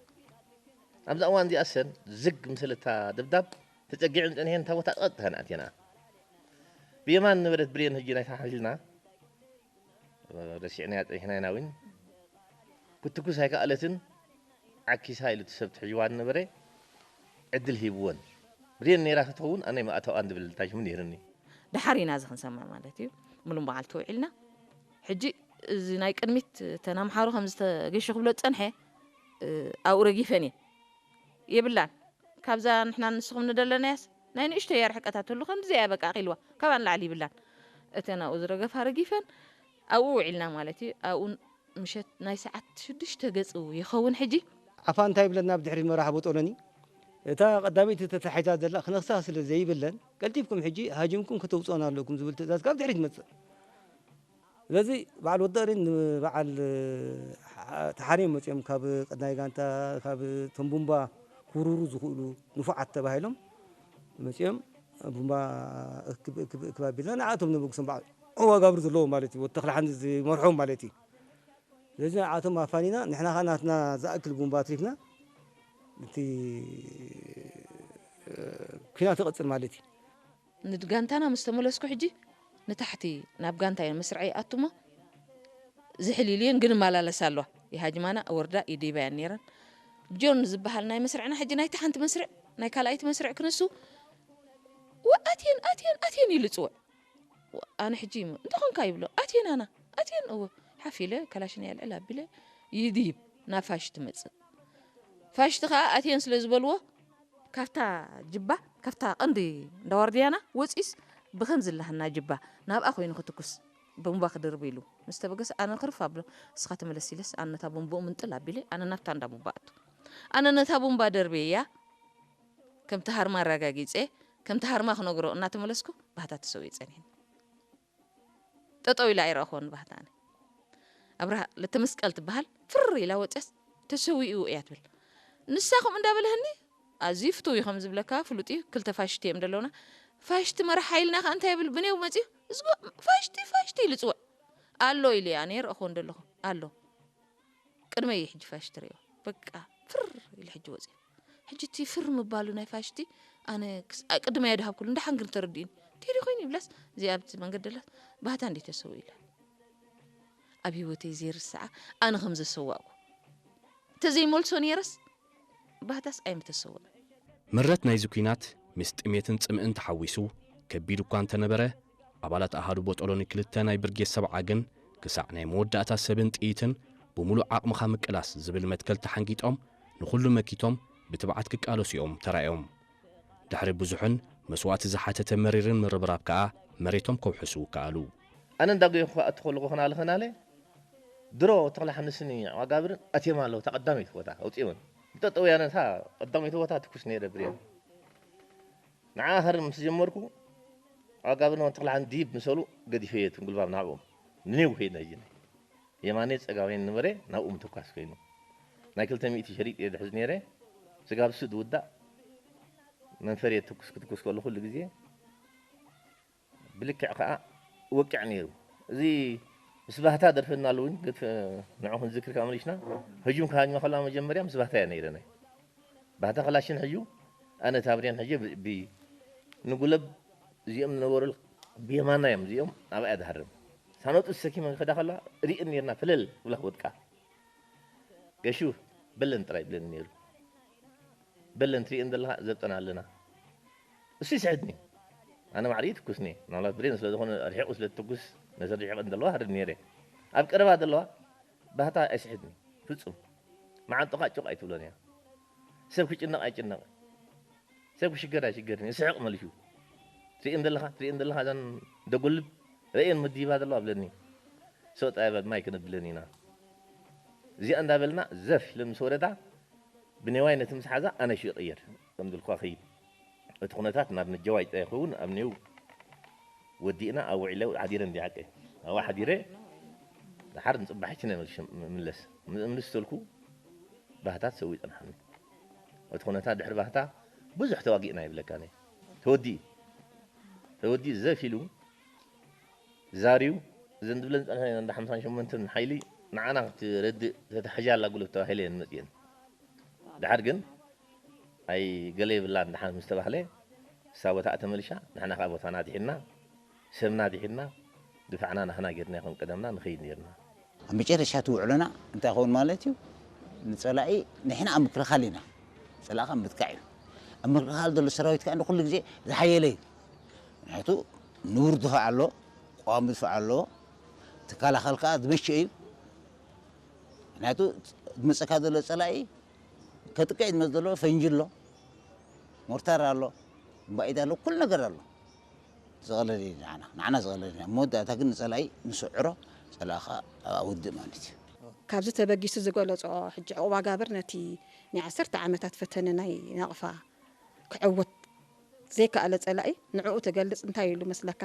ኣብዛ እዋን እዚኣ ሰን ዝግ ምስ በለታ ደብዳብ ተጸጊዐን ጸኒሐን እታ ቦታ ቀጥታ ንኣትየንኣ። ብየማን ነበረት ብሬን ሕጂ ናይታ ሓሊልና ረሲዕናያ ጸኒሕና ኢና እውን ክትትኩስ ኣይከኣለትን ዓኪሳ ኢሉ እቲ ሰብ ትሕጅዋ ዝነበረ ዕድል ሂብወን ብሬን ነይራ ክትኸውን ኣነ መእተዋን ዝብል ታሽሙ ነይርኒ። ደሓር ኢና እዚ ክንሰምዕ ማለት እዩ። ምሉም በዓልቲ ውዒልና። ሕጂ እዚ ናይ ቅድሚት እተን ኣምሓሩ ከም ዝተገሹ ክብሎ ዝጸንሐ ኣብኡ ረጊፈን እየ። የብላን። ካብዛ ንሕና ንስኹም ንደለናያስ ናይ ንእሽቶ እያ ርሕቀታ ተሉ ከምዚ እያ በቃ ኣኺልዋ። ካብኣ ንላዕሊ ይብላን። እተን ኣብኡ ዝረገፋ ረጊፈን ኣብኡ ውዒልና ማለት እዩ። ኣብኡ ምሸት ናይ ሰዓት ሽዱሽተ ገጹ ይኸውን ሕጂ። ዓፋ እንታይ ይብለና ብድሕሪት መራሒ ቦጦሎኒ እታ ቀዳመይቲ ተታሒዛ ዘላ ክነኽሳ ስለ ዘይብለን ቀልጢፍኩም ሕጂ ሃጂምኩም ከተውፅኦና ኣለኩም ዝብል ትእዛዝ ካብ ድሕሪት ይመፅእ። ስለዚ በዓል ወዲ ኦሪን ንበዓል ተሓሪዮም መፂኦም ካብ ቀዳማይ ጋንታ ካብ ተንቡምባ ክውርሩ ዝኽእሉ ንፉዓት ተባሂሎም መጺኦም ቡምባ እክብ እክብ እክብ ኣቢልና ንዓቶም ነብግሶም በዓል ዋጋብር ዘለዎም ማለት እዩ። ወዲ ተኽለ ሓንዚ ዝመርሖም ማለት እዩ። ስለዚ ንዓቶም ኣፋኒና ንሕና ኸዓ ናትና ዝኣክል ቡምባ ኣትሪፍና እቲ ኩናት ይቕጽል ማለት እዩ። ንጋንታና ምስ ተመለስኩ ሕጂ ንታሕቲ ናብ ጋንታ እየን መስርዐ ይኣቱሞ ዝሕል ኢሉ እየን ግን እመላለሳ ኣለዋ። ይሃጅማና ወርዳ ይድይባ እየን ነይረን። ጆን ዝበሃል ናይ መስርዕና ሕጂ ናይቲ ሓንቲ መስርዕ ናይ ካልኣይቲ መስርዕ ክንሱ ኣትየን ኣትየን ኣትየን ኢሉ ይፅውዕ። ኣነ ሕጂ እንታይ ኾንካ ይብሎ ኣትየን ኣና ኣትየን እወ ሓፍ ኢለ ከላሽን የልዕል ኣቢለ ይድይብ ናብ ፋሽቲ መፅእ። ፋሽቲ ከዓ ኣትየን ስለ ዝበልዎ ካብታ ጅባ ካብታ ቀንዲ እንዳ ዋርድያና ወፂስ ብኸምዚ ላህና ጅባ ናብኣ ኮይኑ ክትኩስ ቡምባ ክድርብ ኢሉ ምስ ተበገሰ ኣነ ክርፍ ኣብሎ እስኻ ተመለስ ኢለስ ኣነ ነታ ቡምባኡ ምንጥል ኣቢለ ኣነ ናብታ እንዳ ቡምባ ኣቱ ኣነ ነታ ቡምባ ደርበያ ከምቲ ሃርማ ኣረጋጊፀ ከምቲ ሃርማ ክነግሮ እናተመለስኩ ባህታ ተሰዊኡ ፀኒሕኒ። ጠጠው ኢላ ኣይረእኹን ባህታ ኣነ ኣብርሃ ለተመስቀል ትበሃል ፍር ኢላ ወፅያስ ተሰዊኡ እያ ትብል። ንሳ ከምኡ እንዳበለህኒ ኣዝዩ ፍቱው እዩ ከም ዝብለካ ፍሉጥ እዩ። ክልተ ፋሽቲ እዮም ዘለውና። ፋሽቲ መራሕ ሓይልና ከ እንታይ ይብል ብኔው መፅዩ እዝጎ ፋሽቲ ፋሽቲ ኢሉ ፅውዕ ኣሎ ኢሉ እያ ነይረ እኾን ደለኹ ኣሎ ቅድመ እዩ ሕጂ ፋሽቲ ርእዮ በቃ ፍር ኢሉ ሕጂ ወፅዩ። ሕጂ እቲ ፍር ምባሉ ናይ ፋሽቲ ኣነ ክስ- ኣ- ቅድመ እያ ድሃብኩሉ እንዳ ሓንግር ተረዲኡኒ እንተዲ ኮይኑ ይብላስ እዚኣ ኣብቲ መንገዲ ደላስ ባህታ እንዴ ተሰው ኢላ ኣብ ህይወተይ ዘይርስዓ ኣነ ከም ዘሰዋእኩ እንተዘይመልሶ ነይረስ ባህታስ ኣይምተሰወእን። ምረት ናይዚ ኲናት ምስ ጥሜትን ጽምእን ተሓዊሱ ከቢድ እኳ እንተነበረ፣ ኣባላት ኣሃዱ ቦጦሎኒ ክልተ ናይ ብርጌድ ሰብዓ ግን ክሳዕ ናይ መወዳእታ ሰብን ጥይትን ብምሉእ ዓቕምኻ ምቅላስ ዝብል መትከል ተሓንጊጦም ንኹሉ መኪቶም ብትብዓት ክቃለሱ እዮም ተራእዮም። ድሕሪ ብዙሕን መስዋእቲ ዝሓተተ መሪርን ምርብራብ ከኣ መሬቶም ከውሕሱ ከኣሉ። ኣነ እንዳጎየኹ ክኣቱ ከለኹ ኸናለ ኸናለ ድሮ ተኽለ ሓንስን ዋጋብርን ኣትዮም ኣለዉ። እታ ቀዳመይቲ ቦታ ኣውፅኦን። ብጠጠውያነ እታ ቀዳመይቲ ቦታ ትኩስ ነይረ ብሬን። ንዓ ሃር ምስ ጀመርኩ ዋጋብርን ተኽለ ሓን ዲብ ምሰሉ ገዲፈዮ እቱን ጉልባብ ናብኦም። ንኔው ከይድና ጅነ። የማነይ ጸጋመይን ንበረ ናብኡ ምትኳስ ኮይኑ። ናይ ክልተ ሚእቲ ሸሪጥ እየ ዝሕዝ ነይረ። ስጋብ እሱ ዝውዳእ መንፈር እየ ትኩስ ክትኩስ ከሎ ኩሉ ግዜ ብልክዕ ከኣ ወቅዕ ነይሩ። እዚ ምስ ባህታ ደርፈና ኣሎ እውን ገት ንዑ ክንዝክር ከኣ መሊሽና ህጁም ክሃጅማ ከላ መጀመርያ ምስ ባህታ እያ ነይረ ናይ ባህታ ከላሽን ሕዩ ኣነ ታብርያን ሕጂ ብ ንጉለብ እዚኦም ዝነበሩ ብየማና እዮም እዚኦም ኣብኣ ድሃርም ሳኖጡ ዝሰኪመ ክዳ ከላ ሪእን ነርና ፍለል ብላ ክወድቃ ገሹ በለን ጥራይ ብለን ነይሩ። በለን ትሪእን ዘለኻ ዘብጠና ኣለና። እሱ ይስሕድኒ። ኣነ ማዕሪ ትኩስኒ። ምናልባት ብሬን ስለ ዝኾነ ርሒቑ ስለ ትኩስ ነቲ ርሒቐን ዘለዋ ሃርድ ነይረ። ኣብ ቀረባ ዘለዋ ባህታ ኣይስሕድኒ። ፍጹም። መዓንጥኻ ጭቕ ኣይትብሎን እያ። ሰብ ክጭነቕ ኣይጭነቕ። ሰብ ክሽገር ኣይሽገርን። ይስሕቕ መሊሹ። ትሪእን ዘለኻ፣ ትሪእን ዘለኻ እዘን ደጎልብ ረእየን መዲባ ዘለዋ ብለኒ። ሰው ጣያ ማይ ክነብለኒ ኢና። እዚኣ እንዳበልና ዘፍ ኢለ ምስ ወረዳ ብኔዋይ ነቲ ምስ ሓዛ ኣነ ሽቕየር ከም ዝልኳ ኸይድ እቲ ኩነታት ናብ ነጀዋይ ጥራይ ይኸውን ኣብ ኔው ወዲእና ኣብ ውዒለ ሓዲረ እንዲ ሓቀ ኣብኣ ሓዲረ ድሓር ንፅባሕ ችነ ምለስ ምልስ ተልኩ ባህታት ሰው ይፀንሓኒ እቲ ኩነታት ድሕሪ ባህታ ብዙሕ ተዋጊእና ይብለካ ተወዲእ ተወዲእ ዘፍ ኢሉ ዛርዩ እዘን ዝብለን ዝፀንሐ እንዳ ሓምሳን ሸሞንተን ሓይሊ ንዓና ክትረድእ ተተሓዣ ኣላ ጉልበት ተባሂለ እየን መፅየን ድሓር ግን ኣይ ገለ የብላን ደሓን ምስ ተባህለ እሳ ቦታኣ ተመሊሻ ንሕና ከዓ ቦታና ድሒና ሰብና ድሒና ድፋዕና ናህና ጌርና ይኹን ቀደምና ንኸይድ ኔርና። ኣብ መጨረሻ እቲ ውዕሎና እንታይ ይኸውን ማለት እዩ? ንፀላኢ ንሕና ኣብ ምክልኻል ኢና። ፀላእኻ ምጥቃዕ እዩ። ኣብ ምክልኻል ዘሎ ሰራዊት ከዓ ኩሉ ግዜ ዝሓየለ እዩ። ምክንያቱ ንውርዱ ከዓ ኣሎ፣ ቀዋሚ ድፋዕ ኣለዎ፣ ትከላኸል ከዓ ዝመቸ እዩ። ምክንያቱ ዝመፀካ ዘሎ ፀላኢ ከጥቅዕ ዝመፅ ዘሎ ፈንጂ ኣሎ፣ ሞርታር ኣሎ፣ ባኢድ ኣሎ፣ ኩሉ ነገር ኣሎ። ዝቐለል እዩ ንዓና፣ ንዓና ዝቐለል እዩ። መወዳእታ ግን ንፀላኢ ንስዕሮ፣ ፀላእኻ ኣብኣ ውድእ ማለት እዩ። ካብዚ ተበጊሱ ዝገለጾ ሕጂ ዕቑባ ጋብር ነቲ ናይ ዓሰርተ ዓመታት ፈተነ ናይ ናቕፋ ክዕወት ዘይከኣለ ጸላኢ ንዕኡ ትገልጽ እንታይ ኢሉ መስለካ?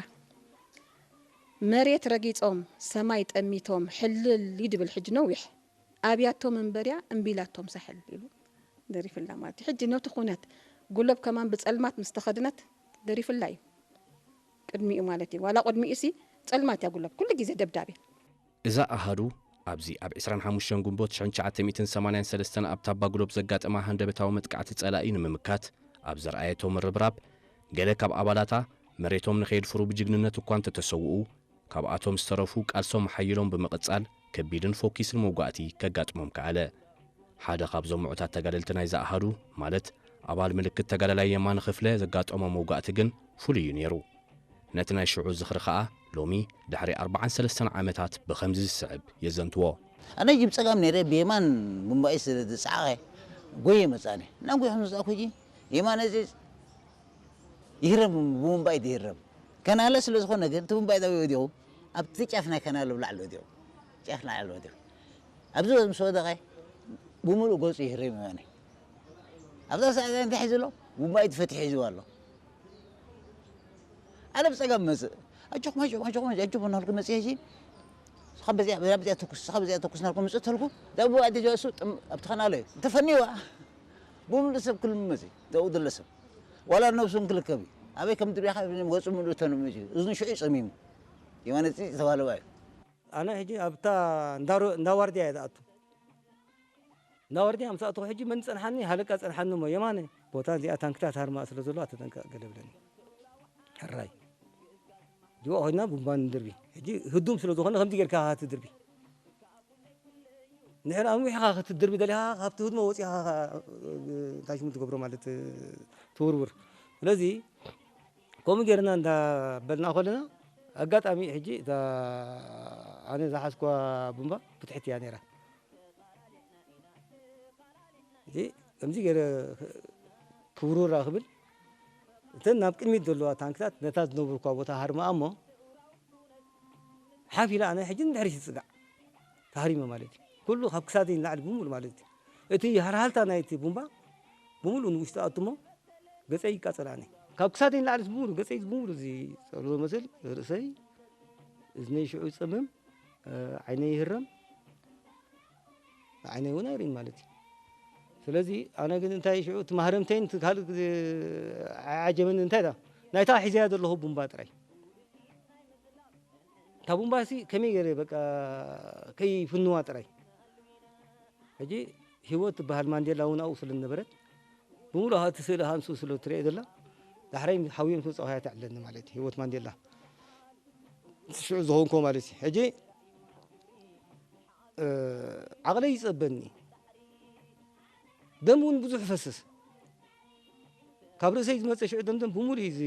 መሬት ረጊጾም ሰማይ ጠሚቶም ሕልል ይድብል ሕጂ ነዊሕ ኣብያቶም እምበርያ እምቢላቶም ሳሕል ኢሉ ደሪፍላ ማለት እዩ። ሕጂ ነቲ ኩነት ጉለብ ከማን ብጸልማት ምስ ተኸድነት ደሪፍላ እዩ። ቅድሚኡ ማለት እዩ። ዋላ ቅድሚኡ ሲ ጸልማት እያ ጉለብ። ኩሉ ግዜ ደብዳብ እያ። እዛ ኣሃዱ ኣብዚ ኣብ ዕስራን ሓሙሽተን ግንቦት ሽሕን ትሽዓተ ሚእትን ሰማንያን ሰለስተን ኣብ ታባ ጉለብ ዘጋጠማ ሃንደበታዊ መጥቃዕቲ ጸላኢ ንምምካት ኣብ ዘርኣየቶ ምርብራብ፣ ገለ ካብ ኣባላታ መሬቶም ንኸየድፍሩ ብጅግንነት እኳ እንተተሰውኡ፣ ካብኣቶም ዝተረፉ ቃልሶም ሓይሎም ብምቕጻል ከቢድን ፎኪስን መውጋእቲ ከጋጥሞም ከኣለ። ሓደ ካብዞም ምዑታት ተጋደልቲ ናይዛ ኣሃዱ፣ ማለት ኣባል ምልክት ተጋዳላይ የማነ ክፍለ ዘጋጠሞ መውጋእቲ ግን ፍሉይ እዩ ነይሩ። ነቲ ናይ ሽዑ ዝኽሪ ከኣ ሎሚ ድሕሪ ኣርብዓን ሰለስተን ዓመታት ብኸምዚ ዝስዕብ የዘንትዎ። ኣነ ጅብ ጸጋም ነይረ፣ ብየማን ቡምባይ ስለ ዝጸዓቐ ጎየ መጻኒ። ናብ ጎየ ከም ዝመጻእኩ ሕጂ የማነ እዚ ይህረም፣ ቡምባይ ይህረም። ከናለ ስለ ዝኾነ ግን እቲ ቡምባይ ጣብያ ወዲቑ ኣብቲ ጫፍ ናይ ከናለ ብላዕሊ ወዲቑ። ጫፍ ላዕሊ ወዲቑ። ኣብዚ ምስ ወደቐ ብምሉእ ገጹ ይህረም የማነ። ኣብዛ ሰዓት እንታይ ሒዙ ኣሎ? ቡምባይ ፈትሒ ሒዝዋ ኣሎ። ኣነ ብጸጋም መጽእ። ኣጆኹም፣ ኣጆኹም፣ ኣጆኹም፣ ኣጆኹም እናበልኩ መጽእ ሕጂ። ንስኻ በዚኣ፣ በዚኣ፣ በዚኣ ተኩስ፣ ንስኻ በዚኣ ተኩስ እናበልኩ ምጽእ ተልኩ። እዛ ቡምባይ ኣዲጃ እሱ ጥም-፣ ኣብቲ ከናለ እዩ። እንተፈንይዋ፣ ብምሉእ ሰብ ክልምመጽ እዩ። ኣብኡ ዘሎ ሰብ። ዋላ ነብሱ እንክልከብ እዩ። ኣበይ ከም ድርያኻ ገጹ ምሉእ ተንምጽ እዩ። እዝኑ ሽዑ ጸሚሙ። የማነ ጽ-፣ ዝተባለባ እዩ። ኣነ ሕጂ ኣብታ እንዳ ሮ-፣ እንዳ ዋርድያ እየ ዝኣቱ። እንዳ ዋርድያ ምስ ኣተኹ ሕጂ መን ጸንሓኒ? ሃለቃ ጸንሓኒ እሞ፣ የማነ፣ ቦታ እዚኣ ታንክታት ሃርማ ስለ ዘሎ ኣተጠንቀቕ ገለ ብለኒ። ሕራይ። ጅዋ ኮይና ቡምባ ንድርቢ። ሕጂ ህዱም ስለ ዝኾነ ከምዚ ጌርካ ኢኻ ትድርቢ። እንድሕር ኣንዊሕኻ ክትድርቢ ደሊኻ፣ ካብቲ ህድሞ ወጺኻ፣ እንታይ ሽሙ ትገብሮ ማለት፣ ትውርውር። ስለዚ፣ ከምኡ ጌርና እንዳበልና ከለና፣ ኣጋጣሚ ሕጂ እታ ኣነ ዝሓዝኳ ቡምባ ብትሕቲ እያ ነይራ። ሕጂ ከምዚ ገይረ ክውርውራ ክብል፣ እተን ናብ ቅድሚት ዘለዋ ታንክታት ነታ ዝነበርኳ ቦታ ሃርማኣ እሞ፣ ሓፍ ኢለ ኣነ ሕጂ ንድሕሪት ይጽጋዕ። ተሃሪመ ማለት እዩ። ኩሉ ካብ ክሳደይ ንላዕሊ ብምሉእ ማለት እዩ። እቲ ሃልሃልታ ናይቲ ቡምባ ብምሉእ ንውሽጢ ኣቱ እሞ፣ ገጸይ ይቃጸል ኣነ። ካብ ክሳደይ ንላዕሊ ብምሉእ፣ ገጸይ ብምሉእ እዚ ጸሎ መስል፣ ርእሰይ፣ እዝነይ ሽዑ ይጸምም፣ እ፣ ዓይነይ ይህረም፣ ዓይነይ እውን ኣይርእን ማለት እዩ። ስለዚ ኣነ ግን እንታይ ሽዑ እቲ ማህረምተይን እቲ ካልእ ግዜ ዓጀበኒ እንታይ ዳ? ናይታ ሒዘያ ዘለኹ ቡምባ ጥራይ። እታ ቡምባሲ ከመይ ገይረ በቃ ከይፍንዋ ጥራይ። ሕጂ ህይወት ትበሃል ማንዴላ እውን ኣብኡ ስለ ዝነበረት፣ ብምሉእ እቲ ስእሊ ከዓ ንሱ ስለ ትሪኦ ዘላ፣ ዳሕራይ ሓውዮም ስለ ዝፀውሃያ ትዕለኒ ማለት እዩ፣ ህይወት ማንዴላ። ሽዑ ዝኾንኮ ማለት እዩ። ሕጂ፣ እ፣ ዓቕለይ ይጸበኒ። ደም እውን ብዙሕ ይፈስስ። ካብ ርእሰይ ዝመጸ ሽዑ ደምደም ብምሉእ እዩ እዚ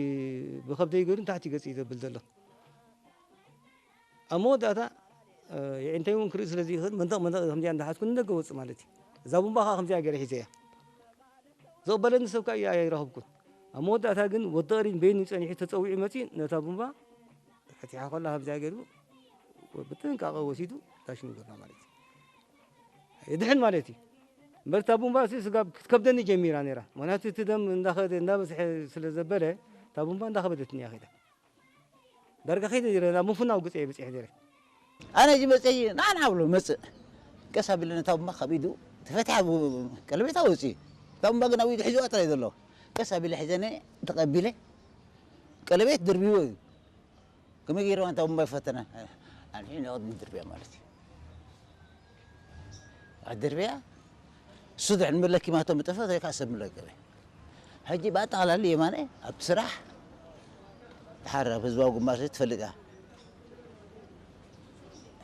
ብኸብደይ ገይሩ ንታሕቲ ገጽ እዩ ዘብል ዘሎ። ኣብ መወዳእታ፣ እ፣ የዒንተይ እውን ክርኢ ስለ ዘይኽእል መንደቕ መንደቕ ከምዚኣ እንዳሓዝኩ ንደገ ወጽእ ማለት እዩ። እዛ ቡምባ ኸዓ ከምዚኣ ገይረ ሒዘያ። ዘቕበለኒ ሰብ ከኣ ኣይረኸብኩን። ኣብ መወዳእታ ግን ወዲ ቐሪን በይኑ ጸኒሑ ተጸዊዑ መጺኡ ነታ ቡምባ ፈቲሓ ከላ ከምዚኣ ገይሩ ብጥንቃቐ ወሲዱ ዳሽኑ ገርና ማለት እዩ። ይድሕን ማለት እዩ። እምበር እታ ቡምባ ሲ ስጋብ ክትከብደኒ ጀሚራ ነይራ። ምኽንያቱ እቲ ደም እንዳኸደ፣ እንዳበዝሐ ስለ ዘበለ እታ ቡምባ እንዳኸበደትኒ እያ ኸይዳ። ዳርጋ ከይደ ነይረ፣ ናብ ምፍናው ግጸ እየ በጺሐ ነይረ። ኣነ እዚ መጸይ ንዓና ብሎ መጽእ። ቀስ ኣቢለ ነታ ቡምባ ካብ ኢዱ ተፈቲሓ ቡ-፣ ቀለቤታ ወጺኡ። እታ ቡምባ ግን ኣብ ኢዱ ሒዝዋ ጥራይ ዘሎ። ቀስ ኣቢለ ሒዘ ነየ፣ ተቐቢለ። ቀለቤት ደርቢዎ እዩ። ከመይ ገይሩ ኣንታ እምባ ይፈተነ? ኣንሒ ንቕድሚ ድርብያ ማለት እዩ። ኣድርብያ፣ እሱ ድሕን መለኪ ማቶ ምጠፈ፣ ወይ ከዓ ሰብ መለቀበ። ሕጂ ብኣጠቓላሊ የማነ ኣብቲ ስራሕ ተሓራብ ህዝባዊ ግንባር ትፈልጥ እያ።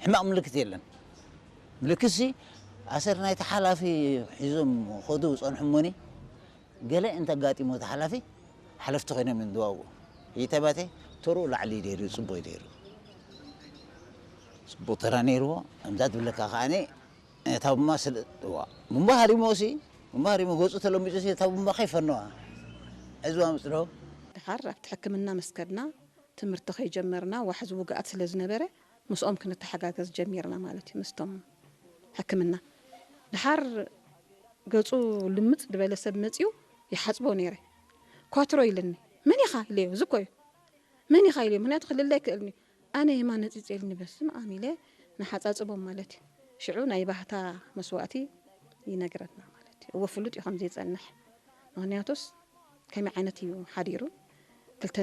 ሕማቕ ምልክት የለን። ምልክትሲ ኣሰር ናይቲ ሓላፊ ሒዞም ኸዱ ጸንሑ እሞኒ፣ ገለ እንተጋጢሞ እቲ ሓላፊ ሓለፍቲ ኮይኖም እዮም ዝዋግኡ። ይተባተ ተርኡ ላዕሊ እዩ ነይሩ፣ ጽቡቕ እዩ ነይሩ። ጽቡቕ ተራ ነይርዎ። ከምዛ ትብለካ ከዓኒ እታ ቡምባ ስለ፣ እዋ፣ ቡምባ ሃሪሞ ሲ፣ ቡምባ ሃሪሞ ገጹ ተለሚጹ ሲ፣ እታ ቡምባ ከይፈነዋ ሒዝዋ ምጽዶ። ድሓር ኣብቲ ሕክምና ምስ ከድና፣ ትምህርቲ ከይጀመርና ዋሕዚ ውግኣት ስለ ዝነበረ፣ ምስኦም ክንተሓጋገዝ ጀሚርና ማለት እዩ፣ ምስቶም ሕክምና። ድሓር ገጹ ልምጽ ዝበለ ሰብ መጺኡ ይሓጽቦ ነይረ። ኳትሮ ኢልኒ። "መን ኢኻ?" ኢለዮ። ዝኮ እዩ። "መን ኢኻ?" ኢለዮ። ምኽንያቱ ክልለ ኣይክእልን እዩ። ኣነ የማነ ጺጽ ኢልኒ። በስመ ኣብ ኢለ ንሓጻጽቦም ማለት እዩ። ሽዑ ናይ ባህታ መስዋእቲ ይነግረና ማለት እዩ። እወ ፍሉጥ እዩ ከም ዘይጸንሕ። ምኽንያቱስ ከመይ ዓይነት እዩ ሓዲሩ፣ ክልተ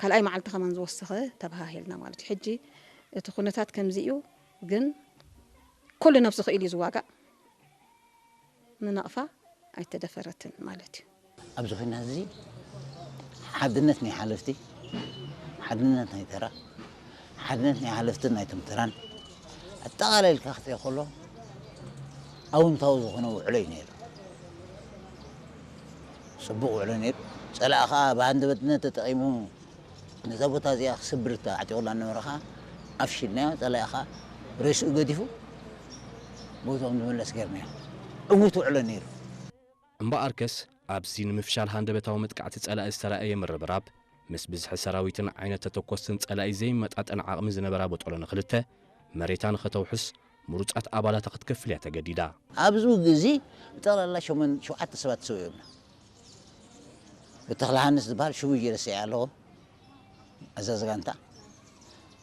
ካልኣይ መዓልቲ ከማን ዝወሰኸ ተባሃሂልና ማለት እዩ። ሕጂ እቲ ኩነታት ከምዚ እዩ፣ ግን ኩሉ ነብሱ ክኢሉ እዩ ዝዋጋእ። ንናቕፋ ኣይተደፈረትን ማለት እዩ። ኣብዚ ኩናት እዚ ሓድነት ናይ ሓለፍቲ፣ ሓድነት ናይ ተራ፣ ሓድነት ናይ ሓለፍትን ናይ ትምትራን ኣጠቓላሊልካ ክትሪኦ ከሎ ኣውንታዊ ዝኾነ ውዕሎ እዩ ነይሩ። ጽቡቕ ውዕሎ ነይሩ። ጸላኢ ኸኣ ብሃንደበትነት ተጠቒሙ ነዛ ቦታ እዚኣ ክስብር ተዓጢቑላ ነበረ ኸኣ ኣፍሽልናዮ። ጸላኢ ኸኣ ሬስኡ ገዲፉ ቦታኦም ዝምለስ ጌርናዮ። ዕዉት ውዕሎ ነይሩ። እምበኣርከስ ኣብዚ ንምፍሻል ሃንደበታዊ መጥቃዕቲ ጸላኢ ዝተራእየ ምርብራብ ምስ ብዝሒ ሰራዊትን ዓይነት ተተኮስትን ጸላኢ ዘይመጣጠን ዓቕሚ ዝነበራ ቦጦሎኒ ክልተ መሬታ ንኸተውሕስ ምሩጻት ኣባላታ ክትከፍል እያ ተገዲዳ። ኣብዚ ግዜ ብጠቕላላ ሸሞን-፣ ሸውዓተ ሰባት ሰው እዮም። ብተኽለ ሃንስ ዝበሃል ሽቡ ጀለሰ ኣለዎ፣ ኣዛዚ ጋንታ።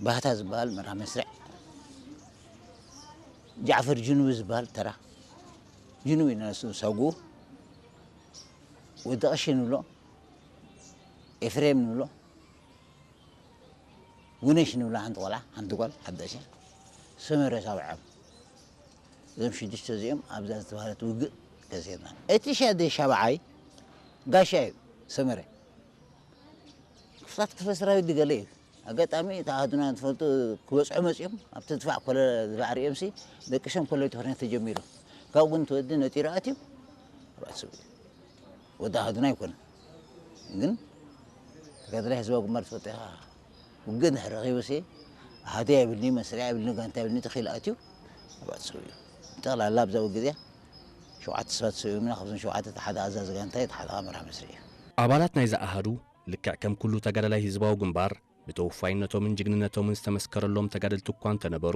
ባህታ ዝበሃል መራ መስርዕ። ጃዕፈር ጅኑቢ ዝበሃል ተራ። ጅኑቢ ነሱ ሰጉ። ወዲ ቀሺ ንብሎ። ኤፍሬም ንብሎ። ጉነሽ ንብላ ሓንቲ ቆልዓ፣ ሓንቲ ጓል ሓዳሽ። ሰመረ ሳብዓም። እዞም ሽዱሽተ እዚኦም ኣብዛ ዝተባህለት ውግእ ከሲርና። እቲ ሻደ ሻብዓይ ጋሻ እዩ፣ ሰመረ። ክፍላት ክፍለ ሰራዊት ድገለ እዩ። ኣጋጣሚ እቲ ኣሃዱና ትፈልጡ ክበጽሑ መጺኦም፣ ኣብቲ ድፋዕ ኮለ፣ ድፋዕ ሪኦምሲ ደቂሶም ኮለ እቲ ኩነት ተጀሚሩ። ካብኡ ግን እቲ ወዲ ነጢሩ ኣትዩ፣ ኣብኣ ተሰዊኡ። ወዲ ኣሃዱና ኣይኮነን። ግን ተጋዳላይ ህዝባዊ ግንባር ትፈልጦ ኢኻ። ውግእ እንድሕር ረኺቡሲ፣ ኣሃዱ የብልኒ፣ መስርዕ የብልኒ፣ ጋንታ የብልኒ፣ ተኺሉ ኣትዩ፣ ኣብኣ ተሰዊኡ። ጠቕላላ ኣብዛ ውግእ እዚኣ ሸውዓተ ሰባት ሰዊኡምና፣ ካብዞም ሸውዓተ እቲ ሓደ ኣዛዚ ጋንታ እዩ፣ እቲ ሓደ ኸኣ መራሕ መስርዕ እዩ። ኣባላት ናይዛ ኣሃዱ ልክዕ ከም ኩሉ ተጋዳላይ ህዝባዊ ግንባር ብተወፋይነቶምን ጅግንነቶምን ዝተመስከረሎም ተጋደልቲ እኳ እንተነበሩ፣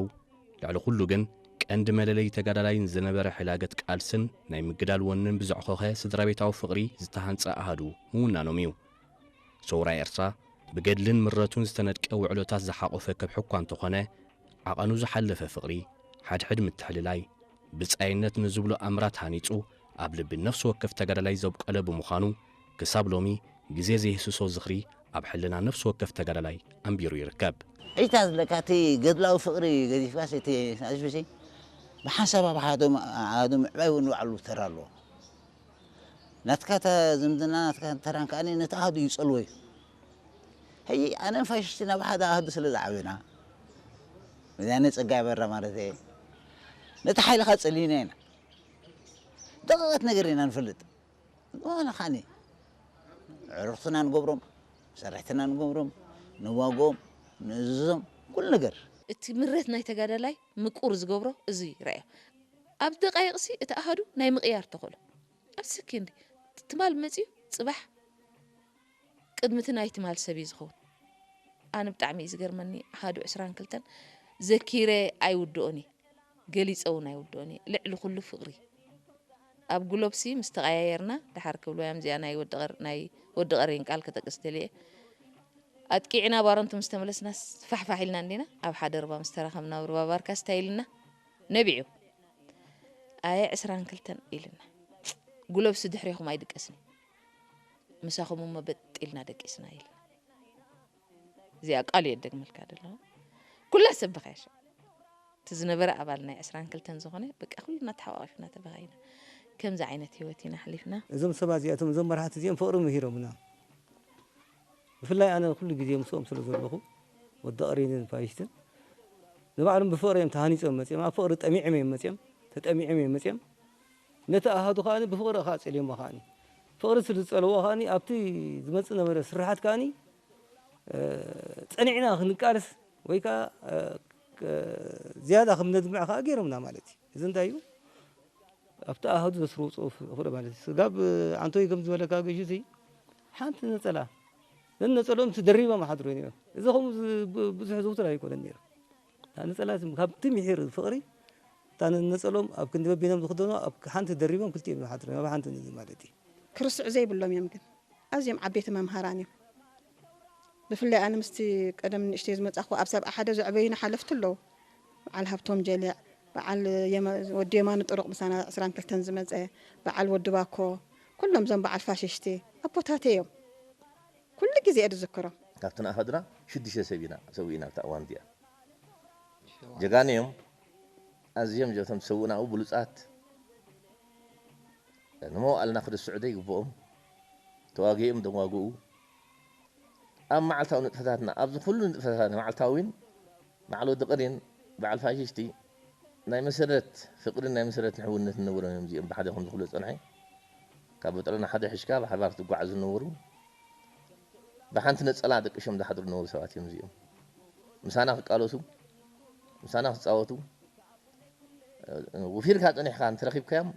ልዕሊ ኩሉ ግን ቀንዲ መለለዪ ተጋዳላይን ዝነበረ ሕላገት ቃልስን ናይ ምግዳል ወንን ብዘዕኾኸ ስድራ ቤታዊ ፍቕሪ ዝተሃንጸ ኣሃዱ ምውናኖም እዩ። ሰውራ ኤርትራ ብገድልን ምረቱን ዝተነድቀ ውዕሎታት ዝሓቖፈ ከብሒ እኳ እንተኾነ፣ ዓቐኑ ዝሓለፈ ፍቕሪ፣ ሓድሕድ ምትሕልላይ፣ ብጻይነት ንዝብሎ ኣምራት ሃኒጹ ኣብ ልቢ ነፍሲ ወከፍ ተጋዳላይ ዘብቆለ ብምዃኑ፣ ክሳብ ሎሚ ግዜ ዘይህስሶ ዝኽሪ ኣብ ሕልና ነፍሲ ወከፍ ተጋዳላይ ኣንቢሩ ይርከብ። ዒታ ዝለካ እቲ ገድላዊ ፍቕሪ ገዲፍካስ እቲ ኣሽብሲ ብሓንሳብ ኣብ ሓደ ኣሃዱ ምዕባይ እውን ባዕሉ ተራ ኣለዎ። ናትካ ተ-፣ ዝምድና ናትካ ተራን ከኣ ነቲ ኣሃዱ ይጸልዎ እዩ። ሕጂ ኣነን ፋሽስትን ኣብ ሓደ ኣሃዱ ስለ ዝዓበና፣ ወያነ ጸጋይ ኣበራ ማለት እየ፣ ነቲ ሓይልኻ ጸሊእና ኢና። ደቐቐት ነገር ኢና ንፈልጥ። ዝኾነ ኸኣኒ ዕርኽትና ንገብሮም፣ ሰራሕትና ንገብሮም፣ ንዋግኦም፣ ንእዝዞም፣ ኩሉ ነገር። እቲ ምረት ናይ ተጋዳላይ ምቁር ዝገብሮ እዚ እዩ፣ ረኣዮ። ኣብ ደቃይቕሲ እቲ ኣሃዱ ናይ ምቕያር ተኽእሎ። ኣብ ሰከንድ ትማል መጺኡ ጽባሕ ቅድሚ እቲ ናይ ትማል ሰብ እዩ ዝኸውን። ኣነ ብጣዕሚ እዩ ዝገርመኒ፣ ኣሃዱ ዕስራን ክልተን ዘኪረ ኣይውድኦን እየ፣ ገሊጸ እውን ኣይውድኦን እየ። ልዕሊ ኩሉ ፍቕሪ። ኣብ ጉሎብሲ ምስ ተቐያየርና፣ ደሓር ክብልዋ እዮም፣ እዚኣ ናይ ወዲ ቀር-፣ ናይ ወዲ ቀሬን ቃል ክጠቅስ ደልየ። ኣጥቂዕና ባረንቱ ምስ ተመለስናስ ፋሕፋሕ ኢልና እንዲና፣ ኣብ ሓደ ርባ ምስ ተራኸብና፣ ርባ ባርካስ እንታይ ኢልና? ነቢዑ። ኣየ ዕስራን ክልተን ኢልና። ጉሎብሲ ድሕሬኹም ኣይድቀስን እዩ። ምሳኹም እሞ በጥ ኢልና ደቂስና ኢልና። እዚኣ ቃል እየ እደግመልካ ዘለኹ። ኩላ ሰብ በኸያ ሽዑ። እቲ ዝነበረ ኣባል ናይ ዕስራን ክልተን ዝኾነ፣ በቃ ኩልና ተሓቋቒፍና ተበኻይና። ከምዚ ዓይነት ህይወት ኢና ኣሕሊፍና። እዞም ሰባት እዚኣቶም፣ እዞም መራሕቲ እዚኦም ፍቕሪ ምሂሮምና። ብፍላይ ኣነ ኩሉ ግዜ ምስኦም ስለ ዘለኹ፣ ወዲ ቀሪንን ፋይሽትን ንባዕሎም ብፍቕሪ እዮም ተሃኒጾም መጺኦም፣ ኣብ ፍቕሪ ጠሚዖም እዮም መጺኦም፣ ተጠሚዖም እዮም መጺኦም። ነቲ ኣሃዱ ከኣ ብፍቕሪ ከኣ ጸልዮሞ ከኣ፣ ፍቕሪ ስለ ዝጸልዎ ከኣ ኣብቲ ዝመጽእ ነበረ ስርሓት ከኣ፣ እ፣ ጸኒዕና ክንቃለስ ወይ ከኣ፣ እ፣ ክ-፣ ዝያዳ ከም ነድምዕ ከኣ ገይሮምና ማለት እዩ። እዚ እንታይ እዩ? ኣብቲ ኣሃዱ ዘስርውጽኡ ፍቕሪ ማለት እዩ። ስጋብ ዓንቶይ ከም ዝበለካ ገዥ እዚ ሓንቲ ነጸላ ነነጸሎም ደሪቦም ሓድሮ ነይሮም። እዚ ከምኡ ዝ-፣ ብ-፣ ብዙሕ ዝውትር ኣይኮነን ነይሩ። እታ ነጸላ ስም ካብቲ ምሒር ፍቕሪ፣ እታ ነነጸሎም ኣብ ክንዲ በቢኖም ዝኽደኑ ኣብ ሓንቲ ደሪቦም ክልቲኦም ይሓድሩ፣ ኣብ ሓንቲ ነዚ ማለት እዩ። ክርስዑ ዘይብሎም እዮም ግን። ኣዝዮም ዓበይቲ መምሃራን እዮም። ብፍላይ ኣነ ምስቲ ቀደም ንእሽተይ ዝመጻኹ ኣብ ሰብዓ ሓደ ዘዕበዩና ሓለፍቲ ኣለዉ። በዓል ሃብቶም ጀሊዕ፣ በዓል የማ-፣ ወዲ የማነ ጥሩቕ ምሳና ዕስራን ክልተን ዝመጸ፣ በዓል ወዲ ባኮ፣ ኩሎም እዞም በዓል ፋሽሽቲ፣ ኣቦታተይ እዮም። ኩሉ ግዜ እየ ዝዝክሮም። ካብቲ ንኣኸድና ሽዱሽተ ሰብ ኢና ሰዊእና ኣብታ እዋን እዚኣ። ጀጋኑ እዮም። ኣዝዮም ጀቶም ዝሰውእናኡ ብሉጻት፣ ንመዋእልና ክድስዑ ዘይግብኦም ተዋጊኦም ደዋግኡ። ኣብ መዓልታዊ ንጥፈታትና፣ ኣብዚ ኩሉ ንጥፈታትና፣ መዓልታዊን በዓል ወዲ ቅሪን በዓል ፋሽሽቲ ናይ መሰረት ፍቅርን ናይ መሰረት ንሕውነት ዝነበሮም እዮም። እዚኦም ብሓደ ከም ዝኽሎ ዝጸንሐ፣ ካብ በጥረና ሓደ ሕሽካ ብሓባር ትጓዓዙ ዝነበሩ፣ ብሓንቲ ነጸላ ደቅሾም ዝሓድሩ ዝነበሩ ሰባት እዮም። እዚኦም ምሳና ክቃለሱ፣ ምሳና ክጻወቱ፣ ውፊርካ ጸኒሕካ እንተረኺብካዮም፣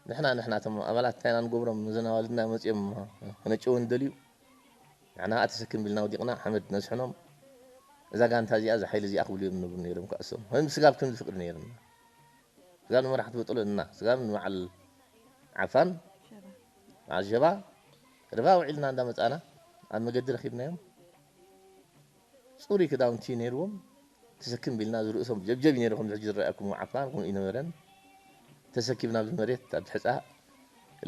ንሕና ንሕና እቶም ኣባላት እንታይ ኢና ንገብሮም? ነዘን ኣዋልድና መጺኦም ክነጨወን ደልዩ፣ ንሕና ተሰክም ቢልና ወዲቕና ሓመድ ነስሕኖም። እዛ ጋንታ እዚኣ፣ እዛ ሓይሊ እዚኣ ክብሉ እዮም ንብሉ ነይሮም። ከእሶም ከም ስጋብ ከምዚ ፍቅሪ ነይርና። ስጋብ ንመራሕቲ በጥሎ እና ስጋብ ንበዓል ዓፋን፣ በዓል ሸባ፣ ርባ ውዒልና እንዳመጻና ኣብ መገዲ ረኺብናዮም። ጽሩይ ክዳውንቲ ነይርዎም። ተሰክም ቢልና ዝርእሶም ጀብጀብ እዩ ነይሩ። ከምዚ ሕጂ ዝረኣየኩም ዓፋን ከምኡ ይነበረን። ተሰኪብና ኣብዚ መሬት ኣብ ሕጻ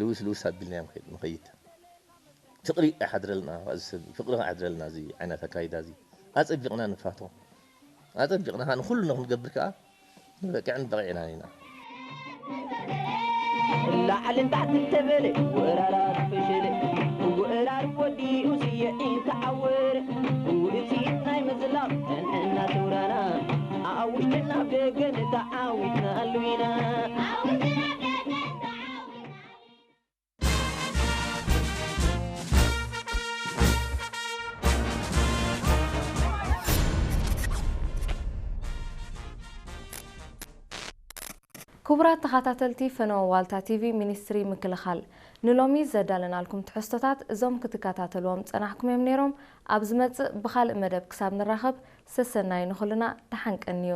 ልውስ ልውስ ኣቢልናዮም ከይድ-፣ ንኸይድ። ፍቅሪ ይሓድረልና፣ እዚ ሰብ ፍቅሪ ይሓድረልና። እዚ ዓይነት ኣካይዳ እዚ ኣጸቢቕና ንፋቶ። ኣጸቢቕና ንኹሉ ንኽንገብር ከኣ ንበቅዕን በቂዕናን ኢና። ላዕልን ታሕትን ተበለ ወራራት ፈሸለ፣ ወራር ወዲኡ ስየ እንተዓወረ፣ ውፅኢት ናይ ምዝላቕ እንሕና ተውራና፣ ኣብ ውሽጥን ኣብ ደገን ተዓዊትና ኣሉና። ክቡራት ተኸታተልቲ ፈነወ ዋልታ ቲቪ፣ ሚኒስትሪ ምክልኻል ንሎሚ ዘዳለናልኩም ትሕዝቶታት እዞም ክትከታተልዎም ጸናሕኩም እዮም ነይሮም። ኣብ ዝመጽእ ብኻልእ መደብ ክሳብ ንራኸብ ሰሰናዩ ንኹልና ተሓንቀንዩ።